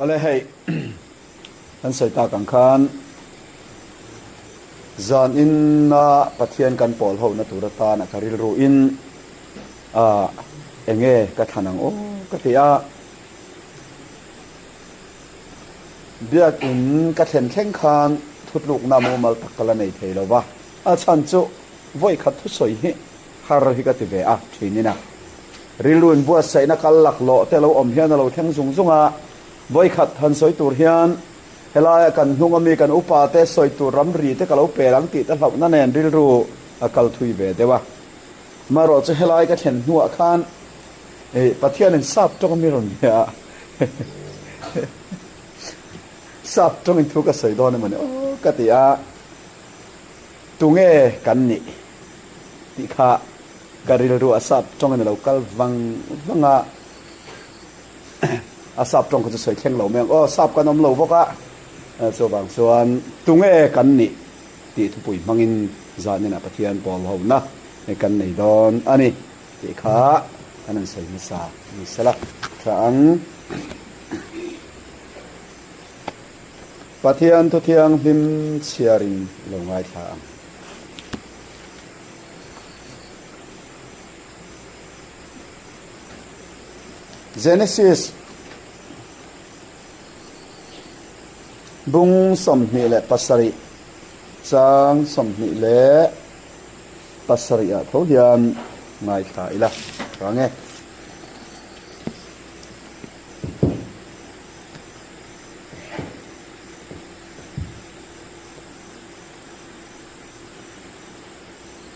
Awle hei kan sawi tak ang khan zan inna Pathian kan pawl ho na tur atan a ka rilru in ah enge ka thlan ang aw ka ti a. Biakin ka thlen thleng khan thutlukna mumal tak ka la nei thei lo va, a chhan chu vawi khat thusawi hi har hi ka ti ve a thinin a. Rilru inbuatsaihna kal laklawh te lo awm hian a lo thleng zung zung a, vawi khat han sawi tur hian helaia kan hnung ami kan upa te sawi tur ramri te ka lo pel ang tih te hlauhna nen rilru a kal thui ve deuh a. Marawh chu helai ka thlen hnuah khan Pathianin sap tawng ami rawn bia a. Sap tawngin thu ka sawi dawn emawni aw ka ti a, tunge kan nih tih kha ka rilru a sap tawngin a lo kal vang vang a, a sap tawng kha chu sawi thleng lo mai ang aw, sap kan awm lo bawk a, chuvang chuan tunge kan nih tih thupui hmangin zaninah Pathian pawl hona kan nei dawn a ni. Tih kha kan han sawi hmasa ni sela tha ang. Pathian thu thianghlim chhiarin lo ngaithla ang. Genesis bung 27 chang 20 Pasarih ah tho hian ngaithla ila tha nge.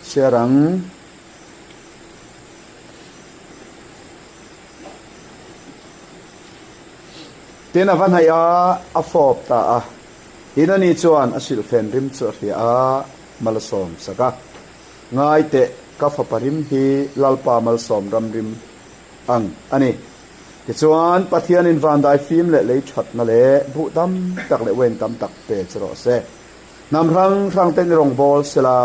Chhiar ang. Tin a va hnaih a, a fawp ta a. Tin ani chuan a silhfen rim chu a hria a. Malsawm sak a. Ngai teh, ka fapa rim hi Lalpa malsawm ram rim ang a ni. Tichuan, Pathianin vandai fim leh lei thatna leh buh tam tak leh uain tam tak pe che rawh se. Hnam hrang hrang ten i rawngbâwl sela,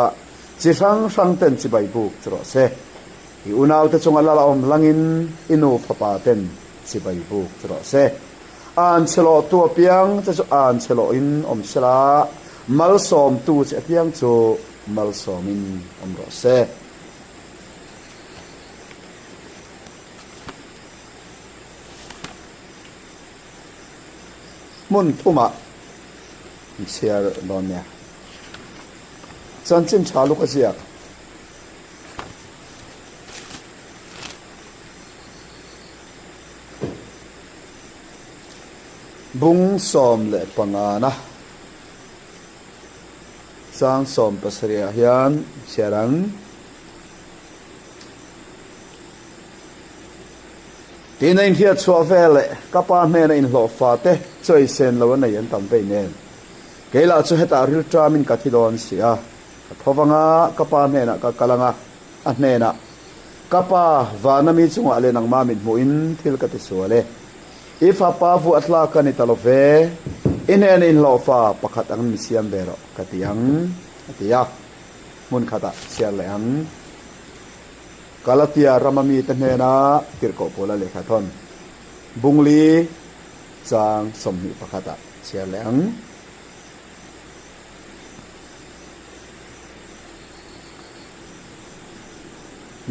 chi hrang hrang ten chibai bûk che rawh se. I unaute chunga lal a awm langin i nu fapa ten chibai bûk che rawh se. An chhe lawhtu apiang che chu an chhe lawhin awm sela, malsawmtu che apiang chu malsawmin awm rawh se. Hmun thumah an chhiar dawn nia. Chanchin tha luk a ziak. Bung 15 na chang 17 ah hian chhiar ang. Tin a inhriat chhuah vel leh ka pa hnena inhlawh fate chawi sen lo a nei an tam vei nen. Kei lah chu hetah rilṭamin ka thi dawn si a, ka tho vang a, ka pa hnenah ka kal ang a, a hnenah, Ka pa, vana mi chungah leh nangmah mit hmuhin thil ka ti sual e. I fapa vuah tlak ka ni ta lo ve. I hnena inhlawhfa pakhat angin mi siam ve rawh ka ti ang, a ti a. Hmun khatah chhiar leh ang. Galatia rama mite hnena tirhkoh pawla lehkha thawn Bungli chang 21 ah chhiar leh ang.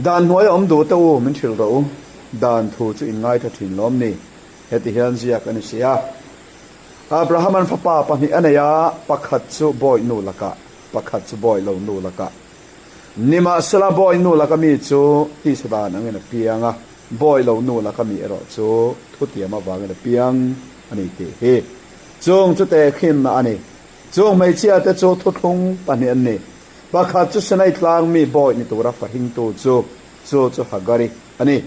Dan hnuai a awm duh te u, min hrilh rawh u. Dan thu chu in ngaithla thin lawm ni? Heti hian ziak a ni si a. Abraham-a'n fapa pahnih a nei a, pakhat chu bawi nu lakah, pakhat chu bawi lo nu lakah. Nimahsela bawi nu laka mi chu tisa dan angin a piang a, bawi lo nu laka mi erawh chu thutiam avangin a piang a ni tih hi chung chu tehkhinna a ni. Chung hmeichhia te chu thuthlung pahnih an ni. Pakhat chu Sinai tlang mi bawi ni tura fahingtu chu, chu chu Hagari a ni.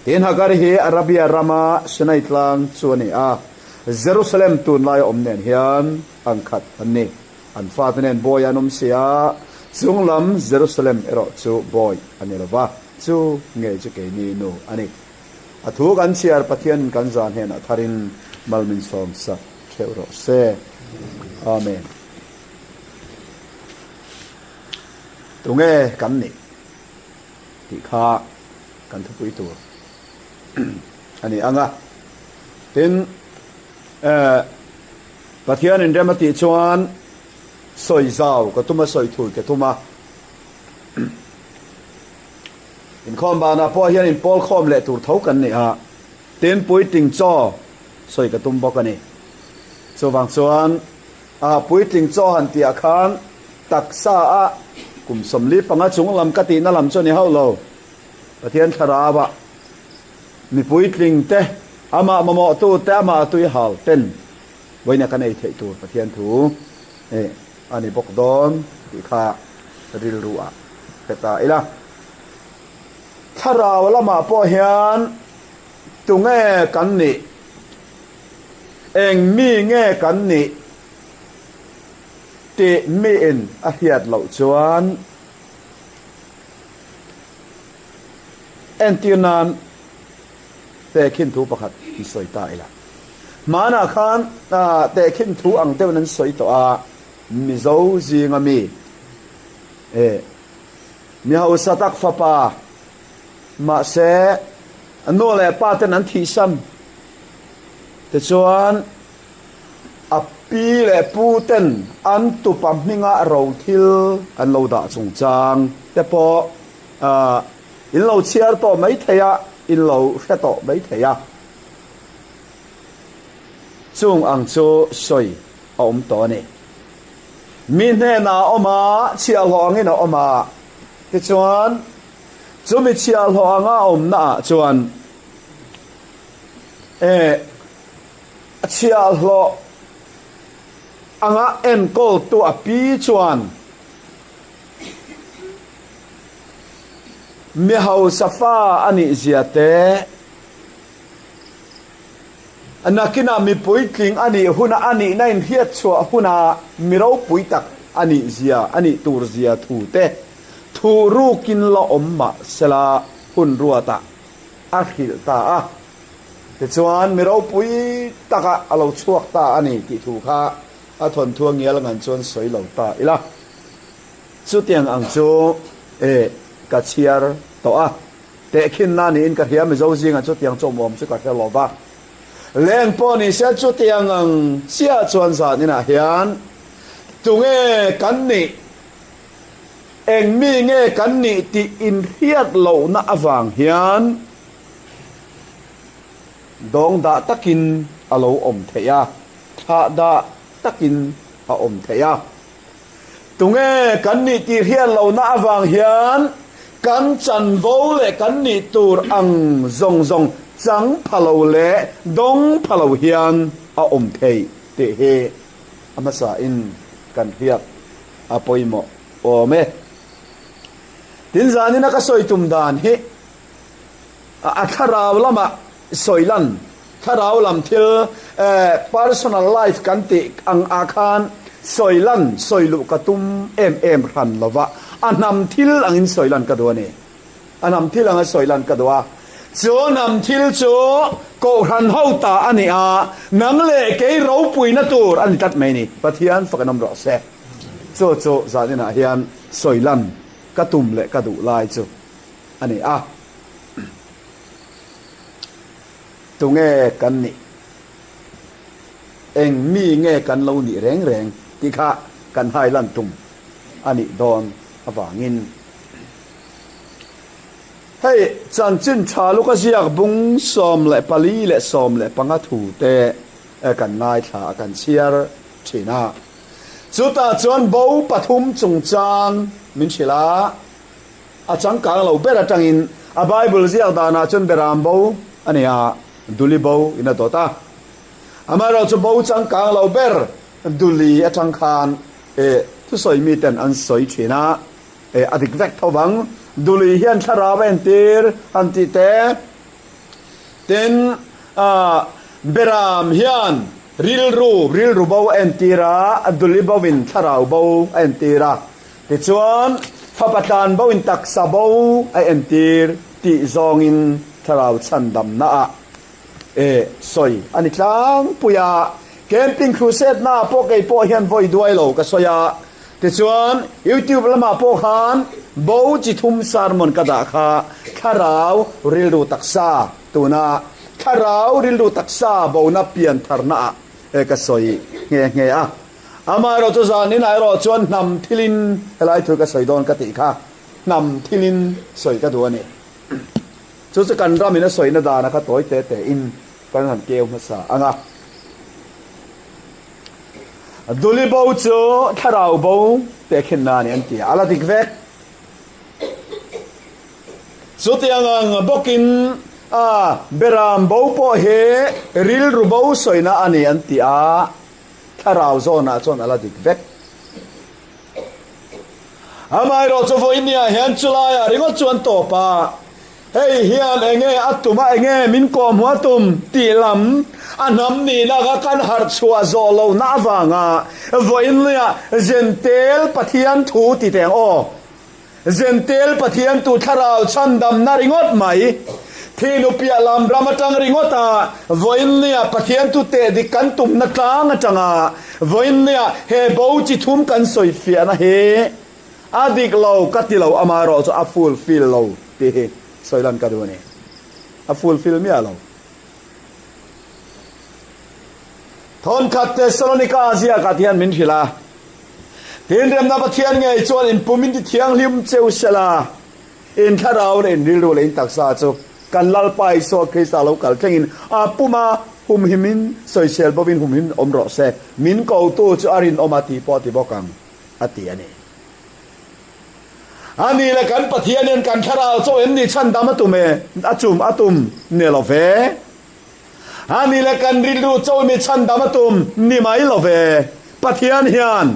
Tin Hagari hi Arabia rama Sinai tlang chu a ni a, Jerusalem tunlaia awm nen hian ang khat an ni. An fate nen bawi an awm si a, chung lam Jerusalem erawh chu bawi a ni lo va, chu ngei chu keini nu a ni. A thu kan chhiar Pathianin kan zan hnenah tharin mal min sawm sak theuh rawh se. Amen. Tunge kan nih tih kha kan thupui tur a ni ang a. Tin. Pathian inrem a tih chuan sawi zau ka tum a, sawi thui ka tum a. Inkhawm banah pawh hian inpawl khawm leh tur tho kan ni a, tin puitling chaw sawi ka tum bawk a ni. Chuvang chuan a puitling chaw han tihah khan taksa a kum 45 chung lam ka tihna lam chu a ni hauh lo. Pathian thlarau ah mi puitling te, amah mamawhtu te, amah tui hal ten vawiina kan ei theih tur Pathian thu a ni bawk dawn tih kha rilru ah hre ta ila. Thlarau lamah pawh hian tunge kan nih, eng mi nge kan nih tih miin a hriat loh chuan, Entir nan tehkhin thu pakhat in sawi ta ila. Hmanah khan tehkhin thu ang deuhin an sawi tawh a, Mizo zinga mi eh mi hausa tak fapa mahse nu leh pa ten an thihsan tichuan A pi leh pu ten an tupa hminga ro thil an lo dah chungchang te pawh in lo chhiar tawh mai thei a, in lo hre tawh mai thei a. Chung ang chu sawi a awm tawh a ni. Mi hnenah a awm a, chhiahhlawh angin a awm a, tichuan chumi chhiahhlawh anga a awmnaah chuan eh, A chhiahhlawh anga enkawltu a pi chuan mi hausa fa a nih zia te, nakinah mi puitling a nih huna a nihna inhriat chhuah huna mi ropui tak a nih zia, a nih tur zia thu te thu rukin la awm mah sela hun ruatah a hrilh ta a. Tichuan, mi ropui takah a lo chhuak ta a ni tih thu kha a thawnthu a ngial ngan chuan sawi lo ta ila. Chutiang ang chu e ka chhiar tawh a, tehkhinna niin ka hria, Mizo zingah chutiang chu awm awm chu ka hre lo va. Leng pawh ni se chutiang ang chiah chuan zan inah hian tunge kan nih, eng mi nge kan nih tih inhriat lohna avang hian, Dawng dah takin a lo awm theih a, thlah dah takin a awm theih a. Tunge kan nih tih hriat lohna avang hian kan chanvo leh kan nih tur ang zawng zawng chang pha lo leh dawng pha lo hian a awm theih tih hi a hmasain kan hriat a pawimawh awm e. Tin zanina ka sawi tum dan hi. A thlarau lamah sawi lan, thlarau lam thil personal life kan tih ang ah khan sawi lan, sawi luh ka tum em em hran lo va, a hnam thil angin sawi lan ka duh a ni. A hnam thil anga sawi lan ka duh a. Chu hnam thil chu Kohhran ho ta a ni a, nang leh kei ropuina tur a ni tlat mai a ni. Pathian fak an awm rawh se. Chu chu zaninah hian sawi lan ka tum leh ka duh lai chu. a ni a. Tunge kan nih? Eng mi nge kan lo nih reng reng tih kha kan hai lan tum a nih dawn avangin hei chanchin tha luka ziak bung 14 leh 15 thu te kan ngaithla a kan chhiar thin a. Chutah chuan bo pathum chungchang min hrilh a. A changkang lo ber atangin a Bible ziak danah chuan Beram bo a ni a, Duli bo in a dawt a. Amaherawhchu bo changkang lo ber Duli atang khan eh thusawi miten an sawi thin a, eh a dik vek tho vang. Duli hian thlarau a entir han tih te. Tin, ah Beram hian rilru, rilru bo a entir a, Duli bo in thlarau bo a entir a. Tichuan, fapa tlan bo in taksa bo a entir tih zawngin thlarau chhandamna ah e sawi a ni tlangpui a. Camping Crusade na ah pawh kei pawh hian vawi duai lo ka sawi a. Tichuan, YouTube lamah pawh khan bo chi thum sermon ka dah kha thlarau rilru taksa tuna thlarau rilru taksa bona piantharna ah. ka sawi nghe nghe a. Amaherawhchu zanin ah erawh chuan hnam thilin helai thu ka sawi dawn ka tih kha hnam thilin sawi ka duh a ni. Chu chu kan ramin a sawina dana kha tawi te te in kan han keu hmasa ang a. Duli bo chu thlarau bo tehkhinna a ni an ti a, a la dik vek. Chutiang ang bawkin a beram bo pawh hi rilru bo sawina a ni an ti a, thlarau zawnah chuan a la dik vek. Amaherawh chu vawinia hian chulaiah ringawt chu an tawp a, hei hian enge a tum a, enge min kawhhmuh a tum tih lam a hnam nihna kha kan harh chhuah zawh lohna avanga vawinia Zentel Pathian thu ti teh ang aw. Zentel Pathian tu thlarau chhandamna ringawt mai, thinu piah lam ram atang ringawt a, vawiinnia Pathian tu teh dik kan tumna tlang atanga vawiinnia he bo chi thum kan sawi fiahna hi a dik lo ka ti lo amaherawh chu a fulfill lo tih hi sawi lan ka duh a ni. A fulfill miah lo. Thawnkhat Thessalonika ziakah te hian min hrilh a, Tin, remna Pathian ngei chuan in pum in ti thianghlim cheu sela, in thlarau leh in rilru leh in taksa chu kan Lalpa Isua Krista lo kal thlengin a puma humhimin sawisel bovin humhim awm rawh se, min kotu chu a rinawm a tih pawh a ti bawk ang, a ti a ni. A ni le, kan Pathian hian kan thlarau chaw em ni chhandam a tum e? A chum a tum ni lo ve. A ni le kan rilru chawi chhandam a tum ni mai lo ve. Pathian hian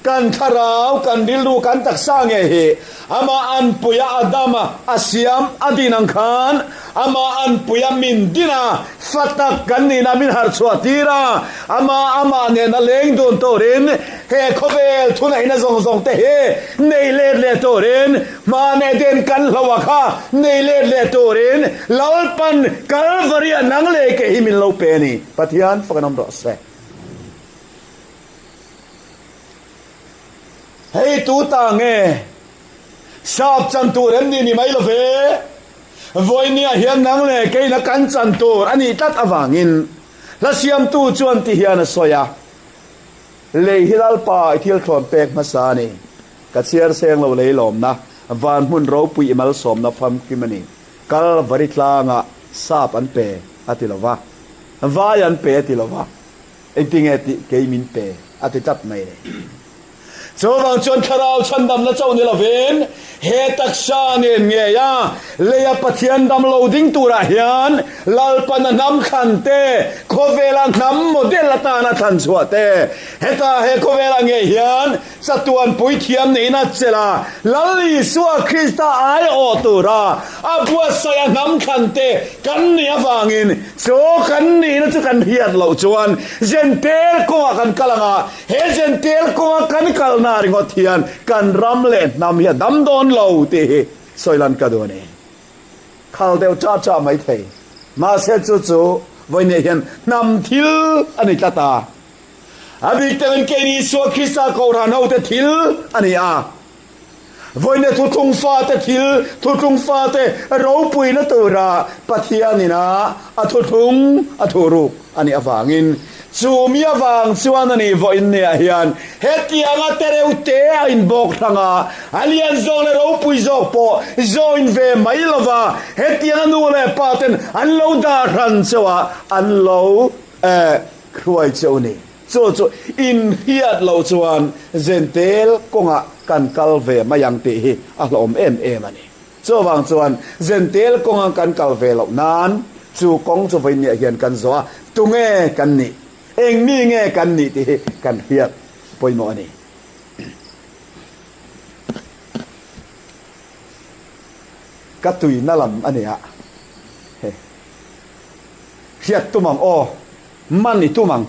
kan thlarau, kan rilru, kan taksa nge hi amah anpuia a dam a, a siam a din ang khan amah anpuia min din a, fa tak kan nihna min harh chhuah tir a, amah amah nena leng dun turin he khawvel thuneihna zawng zawng te hi nei let leh turin Hman Eden kan hlo a kha nei let leh turin Lalpan Kalvaria nang leh kei hi min lo pe a ni. Pathian fak an awm rawh se. Hei tu ta nge sap chan tur em ni ni mai lo ve. Vawinia hian nang leh keina kan chan tur a nih tlat avangin hla siamtu chuan ti hian a sawi a, Lei hi Lalpa i thil thlawn pek hmasa a ni. Ka chhiar seng lo lei lawmna, van hmun ropui i malsawmna famkim a ni. Kalvari tlangah sap an pe a ti lo va, vai an pe a ti lo va, engtinge tih kei min pe a ti tlat mai ni. Chuvang chuan thlarau chhandamna chauh ni lovin he taksa nen ngei a leia Pathian dam lo ding turah hian Lalpana hnam thlan te, khawvela hnam model atana thlan chhuah te, heta he khawvelah ngei hian Chatuan puithiam neiin a chelh a, Lal Isua Krista aiawh tura a buatsaih a hnam thlante kan nih avangin chu kan nihna chu kan hriat loh chuan Zentel kawngah kan kal ang a, he Zentel kawnga kan kalna ringawt hian kan ram leh hnam hi a dam dawn lo tih hi sawi lan ka duh a ni. Khal deuh chah chah mai thei. Mahse chu chu vawiinah hian hnam thil a ni tlat a. A bik takin keini Isua Krista Kohhran hote thil a ni a. Vawiina thuthlung fate thil, thuthlung fate ropuina tura Pathianin a a thuthlung a thuhruk a nih avangin chu mi avang chuan a ni vawiin niah hian hetianga tereuh te a inbawk hrang a, a lian zawk leh ropui zawk pawh join ve mai lova hetianga nu leh pa ten an lo dah hran chauh a, an lo eh Hruai cheu ni. Chu chu inhriat loh chuan Zentel kawngah kan kal ve mai ang tih hi a hlawm em em a ni. Chuvang chuan Zentel kawnga kan kal ve loh nan chu kawng chu vawinia hian kan zawh a, tunge kan nih, eng mi nge kan nih tih hi kan hriat pawimawh a ni. Ka tuina lam a nia. Hriat tum ang aw, man i tum ang.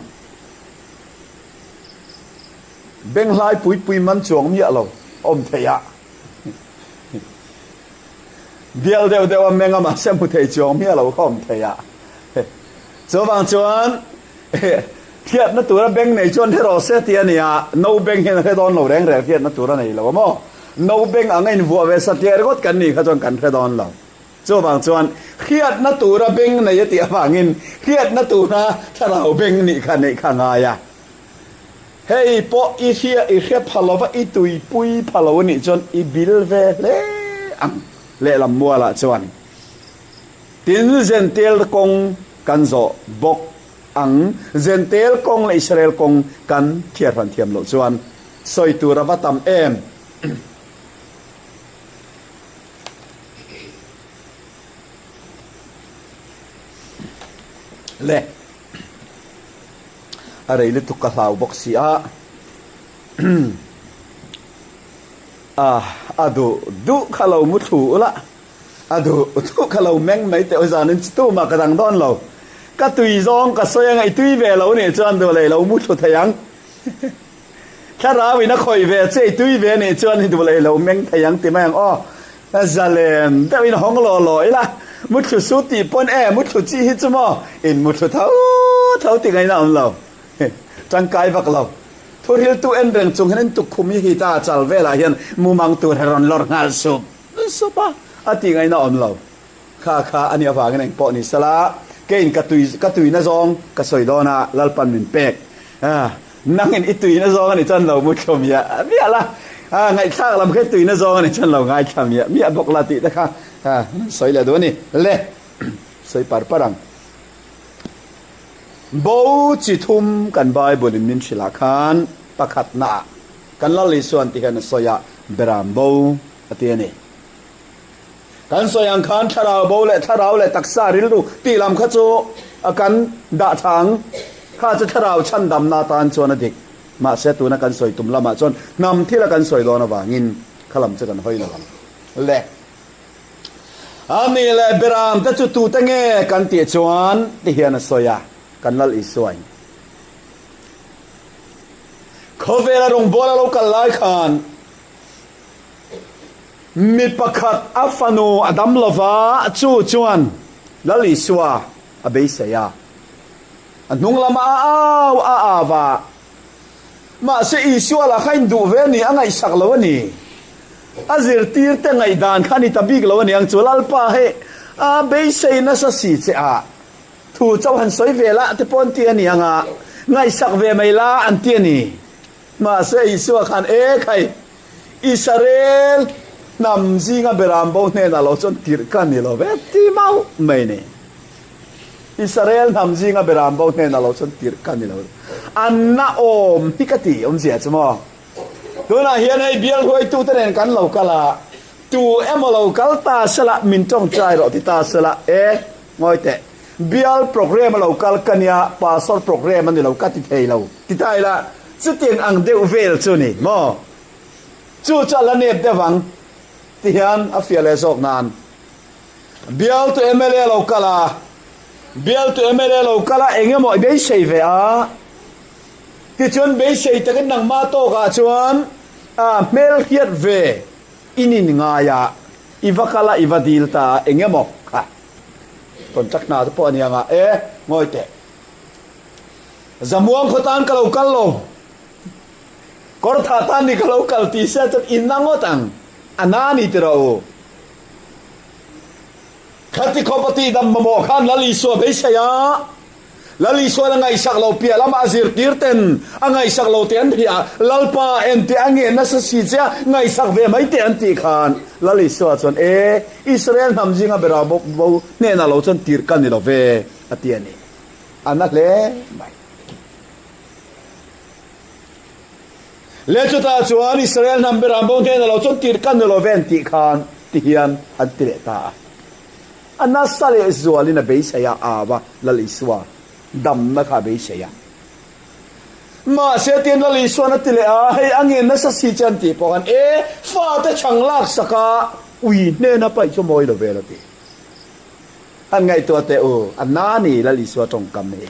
Benghlai pui pui man chuang miah lo awm thei a. Bial deuh deuh a meng a mahse hmu thei chuang miah lo kha awm thei a. Chuvang chuan hriatna tura beng nei chuan hre rawh se tih a ni a, no beng hian a hre dawn lo reng reng hriatna tur a nei lo a maw? No beng ang a invuah ve satliah ringawt kan nih kha chuan kan hre dawn lo. Chuvang chuan hriatna tura beng nei a tih avangin hriatna tura thlarau beng nih kha neih kha a ngai a. Hei pawh i hria i hre pha lova i tuipui pha lo anih chuan i bil ve hle ang lehlam mualah chuan. Tin, Zentel kawng kan zawh bawk ang. Zentel kawng leh Israel kawng kan thiarhran thiam loh chuan sawi tur a va tam em. Le. A rei lutuk ka hlau bawk si a. A a duh duh kha lo mu thlu ula. A duh duh kha lo meng mai teh zanin chu tumah ka dang dawn lo. Ka tui zawng ka sawi anga i tui ve lo nih chuan duh leh lo mu thlu thei ang. Thlarau in a khawih ve che i tui ve nih chuan i duh leh lo meng thei ang ti mai ang aw. Zalen deuh in hawng law law ila muthlu su tih pawn e muthlu chi hi chu maw in muthlu tho tho ti ngaihna awm lo. Tangkai vak lo. Thuhriltu en reng chung hian in tukkhum hi hi ta chal velah hian mumang tur he rawn lawr nghal sup sup a, a tih ngaihna awm lo. Kha kha a nih avangin eng pawh ni sela, keiin ka tui ka tuina zawng ka sawi dawn a, Lalpan min pek. Nangin i tuina zawng a ni chuan lo mu thlu miah miah la, ngaihthlak lam kha i tuina zawng a ni chuan lo ngaithla miah miah bawk la tih te kha an sawi leh duh a ni. Le, sawi par par ang. Bo chi thum kan Bible in min hrilh ah khan pakhatna ah kan Lal Isuan ti hian a sawi a, Beram bo a ti a ni. Kan sawi ang khan thlarau bo leh thlarau leh taksa rilru tih lam kha chu kan dah tha ang. Kha chu thlarau chhandamna atan chuan a dik. Mahse tuna kan sawi tum lamah chuan hnam thila kan sawi dawn avangin kha lam chu kan hawi lo ang le. Ani leh Beram te chu tute nge kan tih chuan ti hian a sawi a, kan Lal Isuain khawvela rawngbawla lo kal lai khan, Mi pakhat a fanu a dam lova, chu chuan Lal Isua a beisei a. A hnung lamah a au a au a, mahse Isua lah kha induh ve a ni, a ngaihsak lo a ni. A zirtirte ngaihdan kha a ni ta bik lo a ni ang chu, Lalpa hei a beisei nasa si che a, thu chauh han sawi ve lah te pawh an ti a ni ang a, ngaihsak ve mai la an ti a ni. Mahse Isua khan, E khai, Israel hnam zinga beram bo hnenah lo chuan tirh ka ni lo ve ti mauh mai ni. Israel hnam zinga beram bo hnenah lo chuan tirh ka ni lo. An na awm hi ka ti awmzia chu maw. Tunah hian hei bial hruaitute nen kan lo kal a, tu emaw lo kal ta sela min tawngtai rawh ti ta sela, e ngawi teh, bial program a lo kal ka nia, pastor program a ni lo ka ti thei lo ti ta ila, Chutiang ang deuh vel chu ni maw? Chu chu a la nep deuh ang ti hian a fiah leh zawk nan. Bialtu mla lo kal a, bialtu mla lo kal a eng emaw i beisei ve a, tichuan beisei takin nangmah tawkah chuan a hmelhriat ve in in ngai a, i va kal a, i va dil ta a, eng emaw kha contract hna te pawh a ni ang a, e ngawi teh. Zamuang khaw tan ka lo kal lo, Kawrthah tan ni ka lo kal tih sia chuan in na ngawt ang, a na ni ti rawh u. Khati khawp a tihdam mamawh khan Lal Isua beisei a, Lal Isuan a ngaihsak lo piah lamah a zirtir ten a ngaihsak lo teh an hria, Lalpa en teh a ngen nasa si che a, ngaihsak ve mai teh an tih khan Lal Isua chuan e, Israel hnam zinga berah bo hnenah lo chuan tirh ka ni lo ve a ti a ni. A na hle mai. Le chutah chuan Israel hnam ber an bo hnenah lo chuan tirh kan ni lo ve an tih khan ti hian an ti leh ta a. A nasa leh zualin a beisei a, au a, Lal Isua damna kha a beisei a. Mahse tiin Lal Isuan a ti leh a, hei a ngen nasa si che an tih pawh khan e, fate chhang laksak a, ui hnena paih chu mawi lo vel a ti. Han ngaihtuah teh u, a na ni Lal Isua tawngkam hi.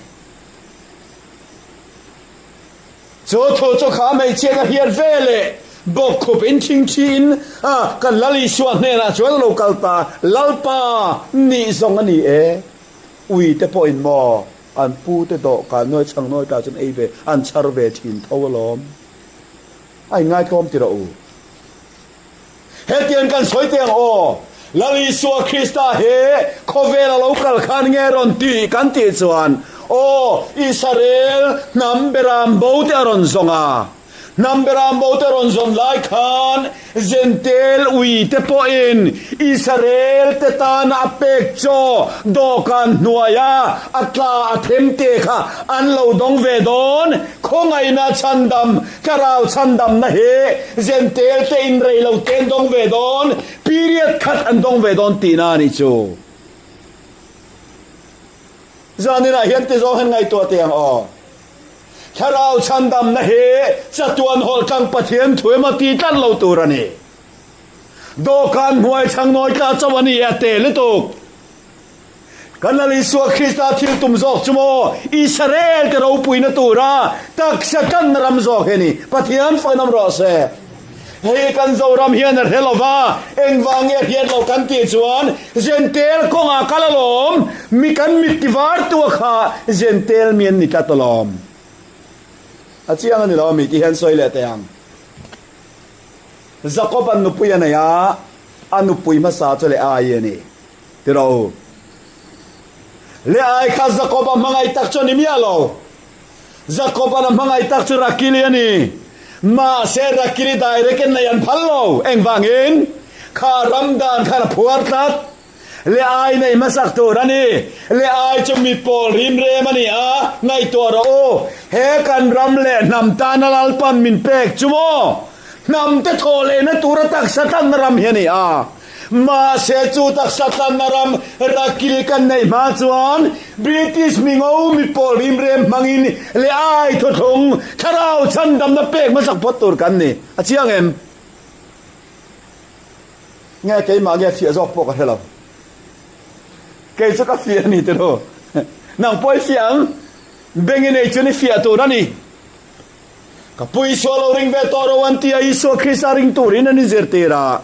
Chu thu chu kha hmeichhiat a hriat ve leh bawkkhup in thingthi in kan Lal Isua hnenah chuan a lo kal ta, Lalpa nih zawng a ni e. Ui te pawhin maw an pu te dawhkan nuai chhang nuai ta chuan ei ve an chhar ve thin tho alawm. A inngaithlawm ti rawh u. Hetiang kan sawi teh ang aw. Lal Isua Krista hi khawvel a lo kal khan nge rawn tih kan tih chuan, aw, Israel hnam beram bo te a rawn zawng a. Hnam beram bo te rawn zawn lai khan Zentel ui te pawhin Israel te tana a pek chaw dawhkan hnuaia a tla a them te kha an lo dawng ve dawn. Khawngaihna chhandam, thlarau chhandamna hi Zentel te in rei lo te an dawng ve dawn, period khat an dawng ve dawn tihna a nih chu. Zaninah hian ti zawng hian ngaihtuah teh ang aw. Thlarau chhandamna hi chatuan hawlhtlang Pathian thu emaw ti tlat lo tur a ni. Dawhkan hnuai chhang nawi tla chauh a ni a te lutuk. Kan Lal Isua Krista thil tum zawk chu maw Israel te ropuina tura taksa tlanna ram zawk hi a ni. Pathian fainawm rawh se. Hei kan Zoram hian a hre lo va, engvang nge a hriat loh kan tih chuan Zentel kawngah kal alawm, mi kan mit ti var tu a kha Zentel mi an ni tlat alawm. A chiang a ni lo ami tih hian sawi leh teh ang. Jakob an nupui a nei a, a nupui hmasa chu Leai a ni. Ti rawh u. Leai kha Jakob a hmangaih tak chu a ni miah lo. Jakob-a'n a hmangaih tak chu Rakili a ni. Mahse, Rakili direct-in nei an phal lo. Engvangin? Kha ram dan khan a phuar tlat. Leai nei hmasak tur a ni. Leai chu mi pawl rim rem a ni a, ngaihtuah rawh u. He kan ram leh hnam tana Lalpan min pek chu maw? Hnam te thawh lehna tura taksa tlanna ram hi a ni a. Mahse chu taksa tlanna ram rakil kan neih hma chuan British mingo mi pawl rimrem hmangin leh ai thawthlung thlarau chhandamna pek hmasak phawt tur kan ni. A chiang em? Nge keimah nge fiah zawk pawh ka hre lo. Kei chu ka fiah a ni tilo. Nang pawh i fiah ang. Beng i nei chuan i fiah tur a ni. Ka pu Isua lo ring ve tawh ro an ti a, Isua Krista ring turin an inzirtir a.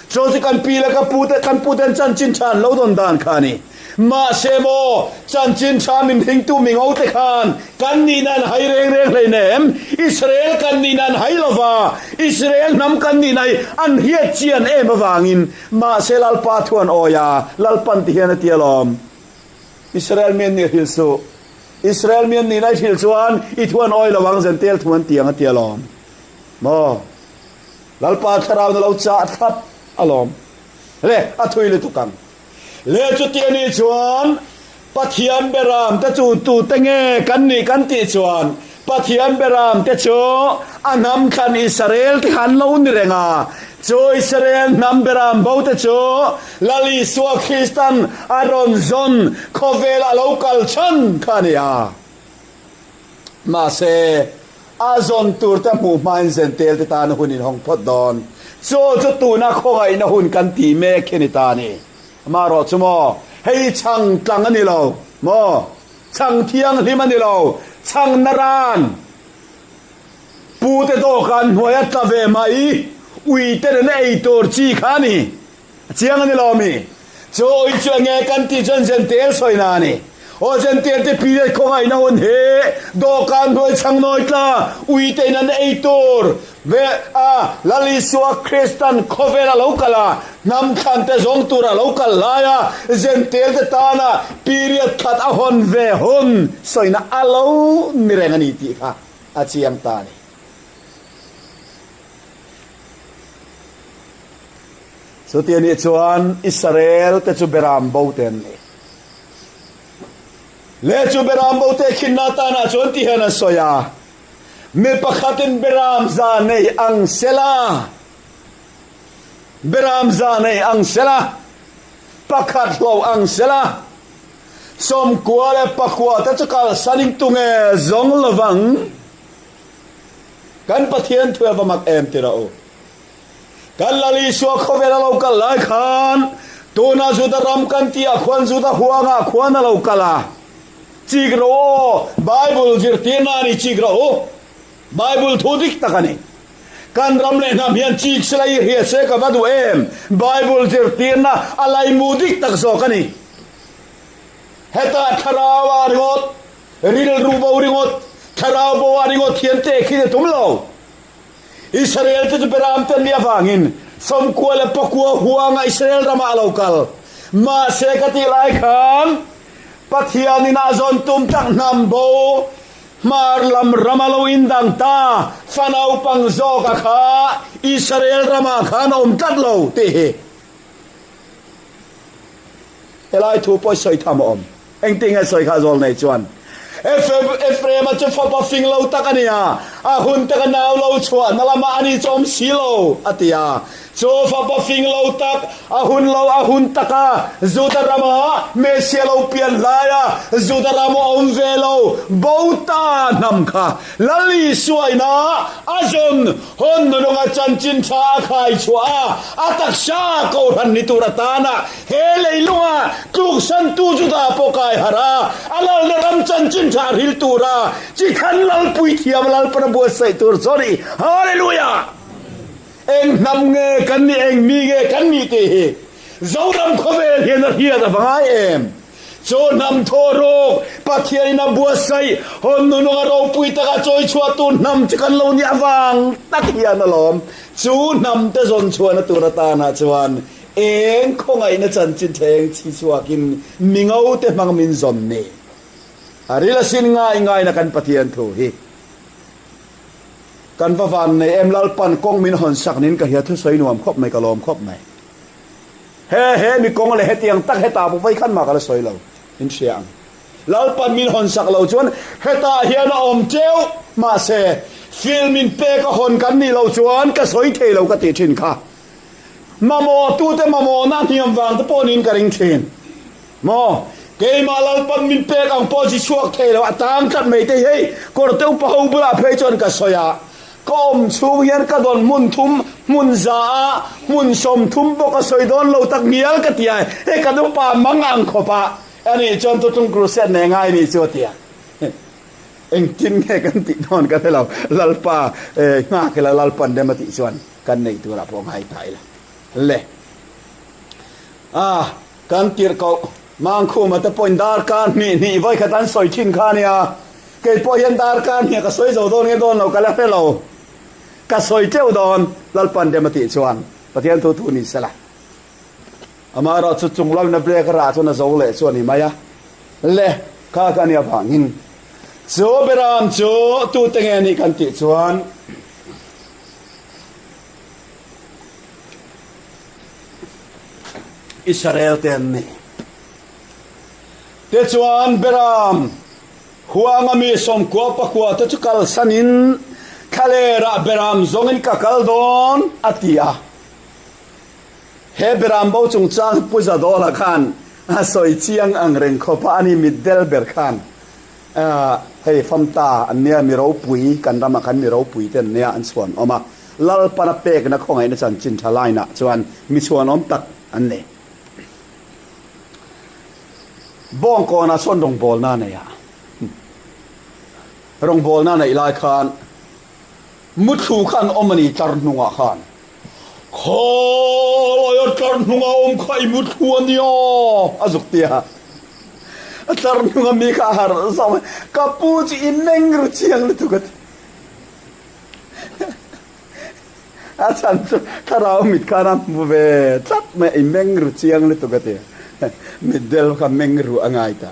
Chu chu kan pi leh ka pu te, kan pu ten chanchin tha an lo dawn dan kha a ni. Mahse maw, chanchin tha min ringtu mingo te khan kan nihna an hai reng reng hleinem. Israel kan nihna an hai lova, Israel hnam kan nihna hi an hriat chian em avangin mahse Lalpa thu an awi a, Lalpan ti hian a ti alawm. Israel mi an nih hrilh suh. Israel mi an nihna i hrilh chuan i thu an awi lo ang, Zentel thu an ti ang a ti alawm. Maw? Lalpa thlarau na lo chah thlap alawm. Le, a thui lutuk ang. Le chuti a nih chuan Pathian beram te chu tute nge kan nih kan tih chuan Pathian beram te chu a hnam thlan Israel te kha an lo ni reng a. Chu Israel hnam beram bo te chu Lal Isua Kristan a rawn zawn khawvel a lo kal chhan kha a ni a. Mahse, a zawn tur te hmuh hmain Zentel te tana hun inhawng phawt dawn. Chu chu tuna khawngaihna hun kan tih mek hi a ni ta a ni. Amaherawh chu maw, hei chhang tlang a ni lo maw? Chhang thianghlim a ni lo, chhang naran. Pute dawhkan hnuai a tla ve mai, ui te nen ei tur chi kha a ni. A chiang a ni lo mi? Chu ui chu enge kan tih chuan Zentel sawina a ni. Aw Zentel te period khawngaihna hun hi dawhkan hnuai chhang nawi tla, ui te in an ei tur ve a, Lal Isua Kristan khawvel a lo kal a, hnam thlan te zawng tur a lo kal lai a, Zentel te tana period khat a hawn ve hun sawina a lo ni reng a ni tih kha a chiang ta a ni. Chuti a nih chuan Israel te chu beram bo te an ni. Le chu beram bo te khinna tanah chuan ti hian a sawi a, Mi pakhatin beram za nei ang sela, beram za nei ang sela, pakhat hlo ang sela, 90 leh pakua te chu kalsan in tunge zawng lovang? Kan Pathian thu a va mak em ti rawh u. Kan Lal Isua khawvel a lo kal lai khan tuna Juda ram kan tih ah khuan Juda huang ah khuan a lo kal a. Chik rawh u aw, Bible zirtirna a ni chik rawh u. Bible thu dik tak a ni. Kan ram leh hnam hian chik sela i hriat se ka va duh em. Bible zirtirna a laimu dik tak zawk a ni. Hetah thlarau ah ringawt, rilru bo ringawt, thlarau bo ah ringawt hian tehkhin a tum lo. Israel te chu beram te an nih avangin. 49 huanga Israel ramah a lo kal. Mahse ka tih lai khan Pathianin a zawn tum tak hnam bo hmar lam rama lo indang ta fa naupang zawka kha Israel ramah khan a awm tlat lo tih hi helai thu pawh sawi tham a awm. Engtin nge sawi kha zawl nei chuan Ephraim-a chu fapa fing lo tak a ni a, a hun taka nau lo chhuah na lamah a ni chu awm si lo, a ti a. Chu fapa fing lo tak, a hun lo a hun taka Juda rama Messiah lo pian laia Juda ram a awm ve lo bo ta hnam kha Lal Isua ina a zawn hawn nununga chanchin tha a khai chhuah a, a taksa kohhran ni tur atana He leilunga tluksantu Juda pawh kai harh a, a lalna ram chanchin tha hril tura chi khan lalpui thiam Lalpana buatsaih tur chu a ni. Hallelujah! Eng hnam nge kan nih, eng mi nge kan nih tih hi Zoram khawvel hian a hriat a va ngai em? Chu hnam thaw rawk Pathianin a buatsaih hawn nununga ropui taka chawi chhuahtu hnam chu kan lo nih avang tak hian alawm. Chu hnamte zawn chhuahna tur atanah chuan Eng khawngaihna chanchin thleng chhi chhuakin mi ngote hmang min zawn ni. A ril asin ngai ngaina kan Pathian thu hi. Kan va van nei em Lalpan kawng min hawn sak nin ka hria thusawi nuam khawp mai ka lawm khawp mai. He he mi kawng leh hetiang tak hetah pawh vei khan mah ka la sawi lo in hria ang. Lalpan min hawn sak lo chuan hetah hian a awm teuh mahse film in pek a hawn kan nih loh chuan ka sawi thei lo ka tih thin kha. Mamawhtute mamawhna hniam vang te pawh niin ka ring thin. Maw? Keimah Lalpan min pek ang pawh chi chhuak thei lo, a tang tlat mai te hi hei kawrte upa ho bulah phei chuan ka sawi a, ka awm chhung hian ka dawn hmun thum, hmun za a, hmun 30 pawh ka sawi dawn lo tak ngial ka ti a, hei kan upa mang ang khawp a, ani chuan Thuthlung Crusade nei ngai ni chu a ti a. Engtin nge kan tih dawn ka hre lo, Lalpa nghak ila Lalpan rem a tih chuan. Kan neih turah pawh ngai ta ila le. A, kan tirhkoh Mangkhuma te pawhin darkar hnih hnih vawi khat an sawi thin kha ania. Kei pawh hian darkar hnih ka sawi zo dawn nge dawn lo ka la hre lo. Ka sawi teuh dawn, Lalpan rem a tih chuan Pathian thu thu ni sela. Amaherawh chu chung lamina brake a rah chuan a zo leh chu a ni mai a. Le, kha kha ania vangin chu Beram chu tute nge nih kan tih chuan, Israel te an ni. Tichuan Beram huanga mi 99 te chu kalsanin thlalerah Beram zawngin ka kal dawn a ti a. He Beram bo chungchang hi Pu Zadawla khan a sawi chiang ang reng khawp a, ani mitdel ber khan Hei famta an nia mi ropui kan ramah khan mi ropui te an nia an chhuan awm a, Lalpana pekna khawngaihna chanchin tha line ah chuan mi chhuan awm tak an ni. Bawngkawnah sawn rawngbawlna a nei a, rawngbawlna a neih lai khan Muthlu kha an awm a ni tlar hnungah khan. Khawlaia tlar hnunga awm kha i muthlu a nia a zuk ti a. A tlar hnunga mi kha a harh zauh mai. Ka pu chu i meng ru chiang lutuk a ti. A chhan chu thlarau mit khan a hmu ve tlat mai a, i meng ru chiang lutuk a ti. Mitdel kha meng ru a ngai ta.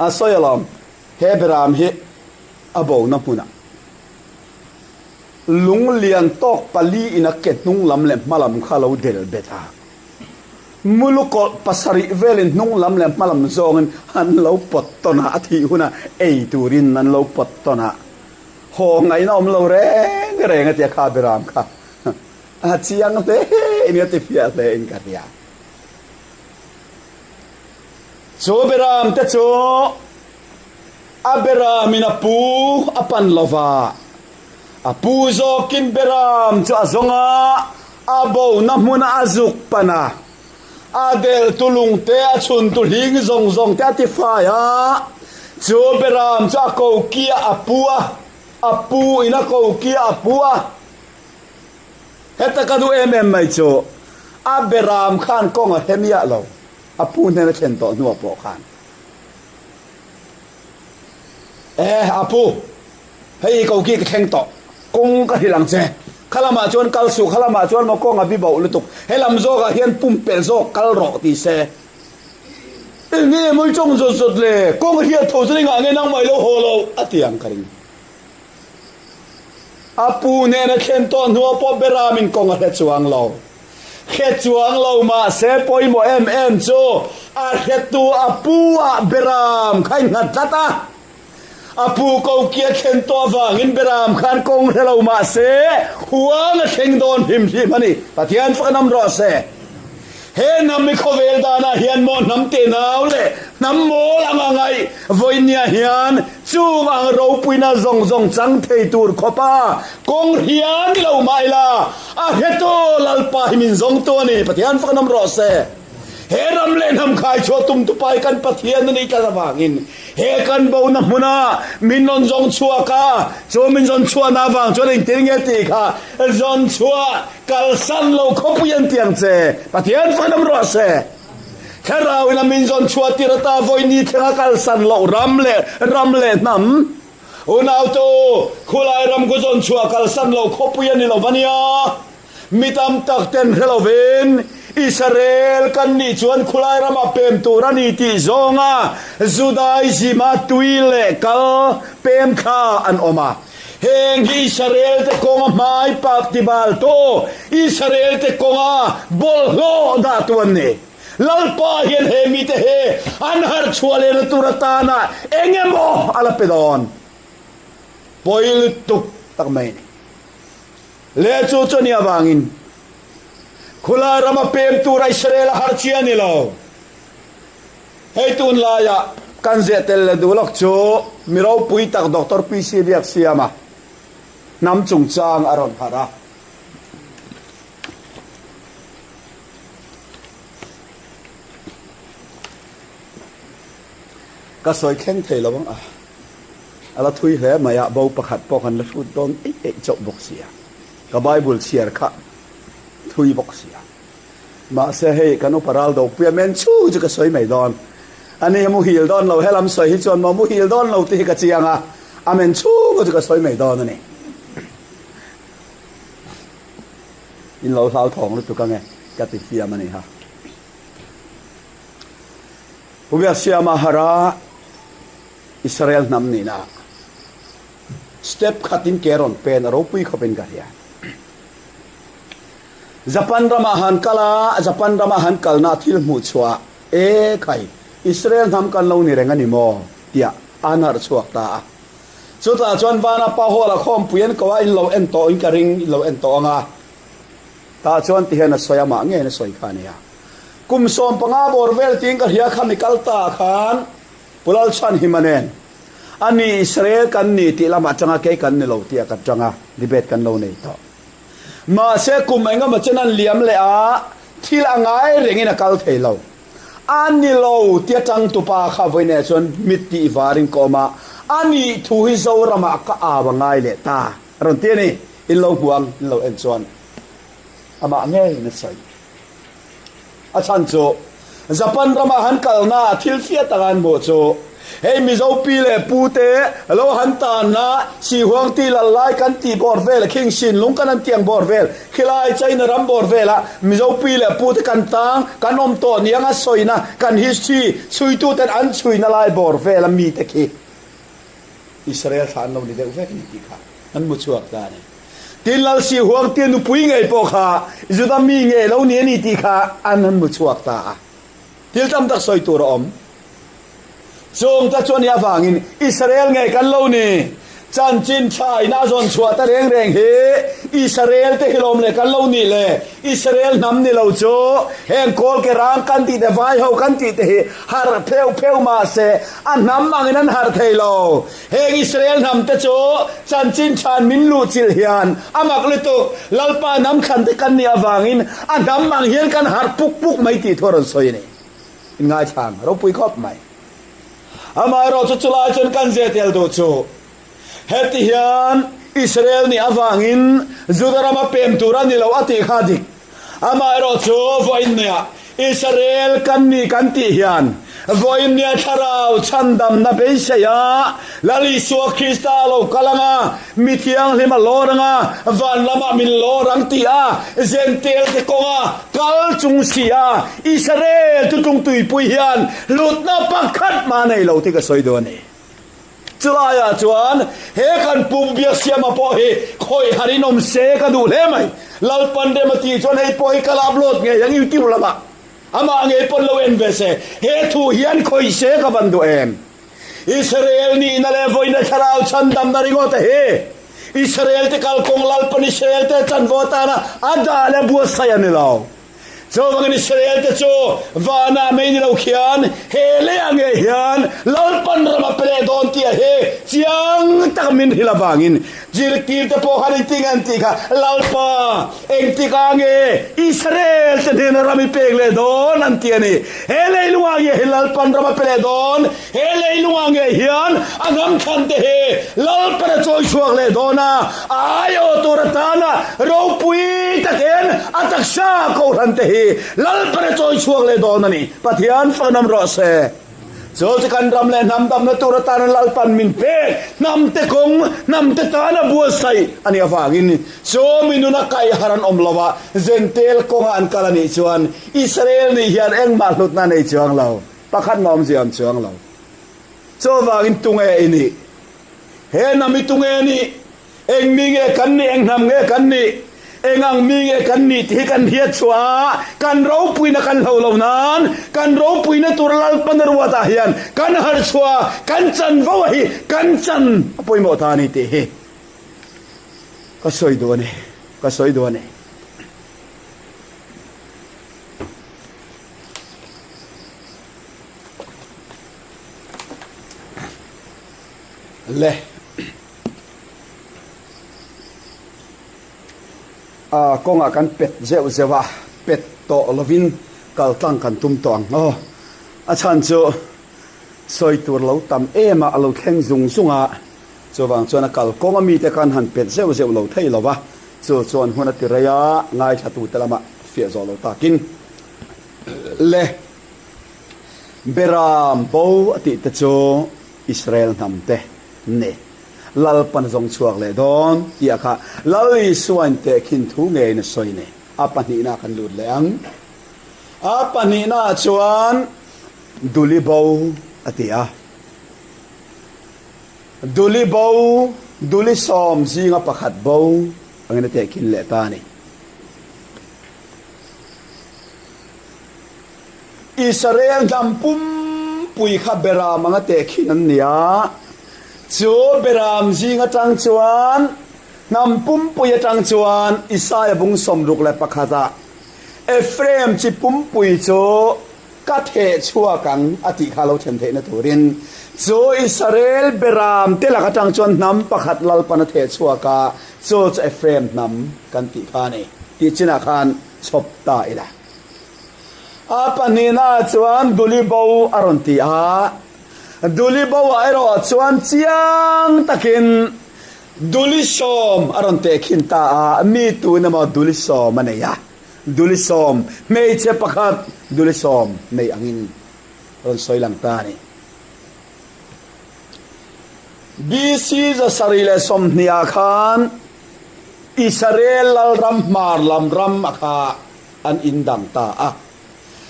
A sawi alawm, he beram hi a bona hmunah lung lian tawk pali in a ke hnung lam leh hma lam kha a lo del bet a. Mulu kawlh pasarih velin hnung lam leh hma lam zawngin an lo pawt tawn a, a thih hunah ei turin an lo pawt tawn a. Haw ngaihna awm lo reng reng a tia kha Beram kha a chiang hle in a ti fiah hle in ka hria. Chu Beram te chu A Beramin a pu a pan lo va, a pu zawkin Beram chu a zawng a, a bona hmuna a zuk pan a, a deltu lungte, a chhuntu hling zawng zawng te a ti fai a, chu Beram chu a kokiah a pu a, a pu in a kokiah a pu a. Heta ka duh em em mai chu, a Beram khan kawng a hre miah lo, a pu hnen a thlen tawh hnuah pawh khan. E, a pu, hei ko ki ka thleng tawh, kawng ka hrilh ang che. Kha lamah chuan kal suh, kha lamah chuan maw kawng a bi boh lutuk, he lam zawkah hian pumpelh zawk kal rawh ti se. Eng nge mawi chawng zawt zawt le, kawng a hriat tho chuan engah nge nangmah i lo haw loh a ti ang ka ring. A pu hnena thlen tawh hnuah pawh Beramin kawng a hre chuang lo. Hre chuang lo mahse pawimawh em em chu a hretu a pu ah Beram kha i nghat tlat a. A pu koki a thlen tawh avangin Beram khan kawng hre lo mah se huang a thleng dawn hlim hlim a ni. Pathian fak a nam rawh se. He hnam i khawvel danah hian maw hnam tenau leh hnam mawl anga ngaih vawinia hian chung ang ropuina zawng zawng chang thei tur khawpa kawng hria ni lo mah ila a hretu Lalpa hi min zawngtu a ni. Pathian fak a nam rawh se. He ram leh hnam khai chhuah tumtupa hi kan Pathian a nih tlat avangin He kan bona hmuna min rawn zawng chhuak a, chu min zawn chhuahna avang chuan engtin nge tih kha zawn chhuah kalsan lo khawpui an ti ang che. Pathian fahnam rawh se. Thlarau in a min zawn chhuah tir ata vawi ni thlenga kalsan loh ram leh ram leh hnam. Unautu, khulai ram khu zawn chhuah kalsan loh khawpui a ni lo va nia. Mi tam tak ten hre lovin Israel kan nih chuan khulai ramah pem tur a ni tih zawnga Judaism-a tui leh kal pem thla an awm a. Heng hi Israel te kawnga hmai pak tibaltu, Israel te kawnga bawlhhlawh dahtu an ni. Lalpa hian he mite hi an harh chhuah lehna tur atana eng emaw a la pe dawn. Pawi lutuk tak mai a ni. Leh chu chu nih avangin khulai rama pem tura Israel a har chi a ni lo. Hei tunlaia kan zeh tel leh duh lawk chu mi ropui tak Doctor PC Biaksiama hnam chungchang a rawn harh a. Ka sawi thleng thei lo ang a. A la thui hle mai a, bo pakhat pawh kan la hrut dawn eih eih chauh bawk si a, ka Bible chhiar kha thui bawk si a. Mahse hei kan upa ral dopuia men chhung chu ka sawi mai dawn. Ani hi muhil dawn lo, helam sawi hi chuan maw muhil dawn lo tih hi ka chiang a, a men chhung chu ka sawi mai dawn a ni. In lo hlauthawng lutuk ange ka ti fiam a ni ha. Pu Biaksiama hara. Israel hnam nihna step khatin ke rawn pen a ropui khawpin ka hria. Japan ramah han kal a, Japan ramah han kalna thil hmuh chhuah e khai Israel hnam kan lo ni reng a ni maw tiah an harh chhuak ta a. Chutah chuan vana pa hall a khawmpui an ko a, in lo en tawh in ka ring, in lo en tawh ang a. Tah chuan tihian a sawi amah ngeiin a sawi kha a nia. Kum 15 bawr vel tiin ka hria kha mi kal ta khan Pu Lalchhanhima nen a ni Israel kan ni tih lamah tanga kei kan ni lo tih a ka tanga debate kan lo nei tawh. Mahse kum engemaw chen an liam leh a, thil a ngai rengin a kal thei lo. A ni lo tia tangtupa kha vawiinah chuan mit tih varin ka awm a, a nih thu hi Zoramah ka au a ngai leh ta a rawn ti a ni. In lo hmu ang, in lo en chuan amah ngeiin a sawi. A chhan chu Japan rama han kalna a thil fiah taka an hmuh chu hei Mizo pi leh pu te lo han tanna Sihuang ti lal lai kan tih bawr vel khing Sinlung kan han tiang bawr vel khilai China ram bawr vela Mizo pi leh pu te kan tang kan awm tawh niang a sawina kan history chhuitu ten an chhuina lai bawr vela mite khi Israel thla an lo ni deuh vek a ni tih kha an hmu chhuak ta a ni. Tin, Lal Sihuang tia nupui ngei pawh kha Juda mi ngei lo ni a ni tih kha an han hmu chhuak ta a. Thil tam tak sawi tur a awm. Chung ta chu a nih avangin Israel ngei kan lo ni. Chanchin tha in a zawn chhuah ta reng reng hi Israel te hi lawm le kan lo nih le. Israel hnam ni lo chu heng kawl ke rang kan tih te vai ho kan tih te hi harh pheuh pheuh mah se a hnam angin an harh thei lo. Heng Israel hnam te chu chanchin than min luhchilh hian a mak lutuk, Lalpa hnam thlan te kan nih avangin a hnam ang hian kan harh puk puk mai tih thu a rawn sawi a ni. In ngaithlang ropui khawp mai. Amaherawhchu chulai chuan kan zeh tel duh chu heti hian Israel nih avangin Juda rama pem tur a ni lo a tih kha a dik. Amaherawhchu vawiin maiah. Israel kan ni kan tih hian vawiin nia thlarau chhandamna beisei a, Lal Isua Krista a lo kal ang a, mi thianghlim a lawr ang a, van lamah min lawr ang tih a, Zentel te kawnga kal chung si a, Israel tutlung tuipui hian hlutna pakhat mah nei lo tih ka sawi duh a ni. Chulaiah chuan he kan Pu Biaksiama pawh hi khawih har in awm se ka duh hle mai. Lalpan rem a tih chuan hei pawh hi ka la upload ngei ang YouTube lamah. Amah ngei pawn lo en ve se. He thu hian khawih se ka van duh em. Israel nihna leh vawiina thlarau chhandamna ringawt a hi. Israel te kalkawng Lalpan Israel te chanvo atana a dah leh buatsaih a ni lo. Chuvangin Israel-te chu vanah mai ni lo khian he leiah ngei hian Lalpan ram a pe leh dawn tih a hi chiang taka min hrilh avangin zirtirte pawh khan engtin nge an tih kha, Lalpa, engtikah nge Israel-te hnena ram i pek leh dawn? an ti a ni. He leilungah nge hi Lalpan ram a pe leh dawn? He leilungah ngei hian a hnamthlan te hi Lalpan a chawi chhuak leh dawn a, a aiawh tur atana ropui takin a taksa kohhran te hi Lalpan a chawi chhuak leh dawn a ni. Pathian fanam rawh se. Chu chu kan ram leh hnam damna tur atana Lalpan min pek hnam te kawng, hnam te tana buatsaih a nih avangin chu mi nuna kaihhar an awm lo a, Zentel kawnga an kal a nih chuan Israel nih hian engmah hlutna a nei chuang lo. Pakhat mah awmzia an chuang lo. Chuvangin tunge i nih? He hnam hi tunge a nih? Eng mi nge kan nih? Eng hnam nge kan nih? Eng ang mi nge kan nih tih hi kan hriat chhuah a, kan ropuina kan hlo lo nan, kan ropuina tur Lalpana ruatah hian kan harh chhuah a, kan chanvo a hi kan chan a pawimawh ta a ni tih hi ka sawi duh a ni, ka sawi duh a ni. Le a kawngah kan pet zeuh zeuh a pet tawh lovin kal tlang kan tum tawh ang aw a chhan chu sawi tur lo tam em a a lo thleng zung zung a chuvang chuan a kal kawng a mite khan han pet zeuh zeuh lo thei lo va chu chuan hun a ti rei a ngaithla tute lamah fiah zawh lo takin Le Beram bo a tih te chu Israel hnam te ni. Lalpan a zawng chhuak leh dawn tih ah kha Lal Isuain tehkhin thu ngeiin a sawi ni. A pahnihna ah kan lut leh ang. A pahnihna ah chuan Duli bo a ti a. Duli bo, Duli sawm zinga pakhat bo angin a tehkhin leh ta a ni. Israel hnam pumpui kha Beram anga tehkhin an ni a, chu Beram zing atang chuan hnam pumpui atang chuan Isaia bung 61 ah Ephraim chi pumpui chu ka theh chhuak ang a tih kha lo thlen theihna turin chu Israel Beram te lak atang chuan hnam pakhat Lalpan a theh chhuak a, chu chu Ephraim hnam kan tih kha a ni tih chinah khan chhawp ta ila. A pahnihnaah chuan Duli bo a rawn ti a, Duli bo-ah erawh chuan chiang takin Duli sawm a rawn tehkhin ta a, mi tun emaw Duli sawm a nei a, Duli sawm, hmeichhe pakhat Duli sawm nei angin rawn sawi lang ta a ni. BC 720 ah khan Israel lalram hmar lam ram a kha an indang ta a.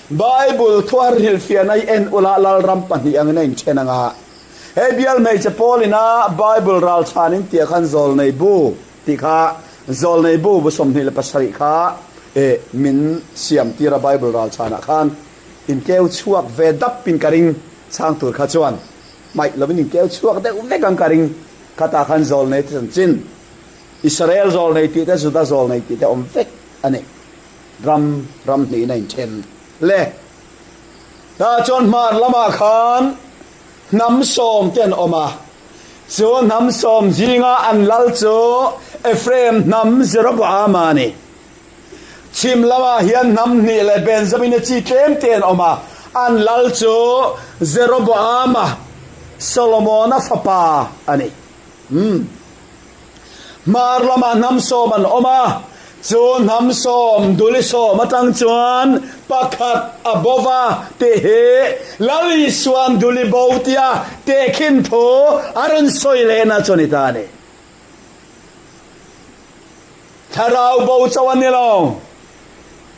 Bible thuar hrilhfiahna i en ula lalram pahnih angin a inthen ang a. Hei bial hmeichhe pawl ina Bible ralchhan in tih ah khan Zawlnei bu tih kha Zawlnei bu bu 27 kha e min siam tir a Bible ralchhan ah khan inkeu chhuak ve dap in ka ring chhang tur kha chuan hmaih lovin inkeu chhuak deuh vek ang ka ring khatah khan Zawlnei te chanchin Israel zawlnei tih te Juda zawlnei tih te awm vek a ni. Ram ram hnihin a inthen le. Tah chuan hmar lamah khan hnam sawm te an awm a. Chu hnam sawm zinga an lal chu Ephraim hnam Jeroboama a ni. Chhim lamah hian hnam hnih leh Benjamina chi tlem te an awm a. An lal chu Jeroboama, Solomona fapa a ni. Umm. Hmar lamah hnam sawm an awm a. Chu hnam sawm, duli sawm atang chuan pakhat a bo va tih hi Lal Isua'n duli bo tia tehkhin thu a rawn sawi lehna chu a ni ta a ni. Thlarau bo chauh a ni lo.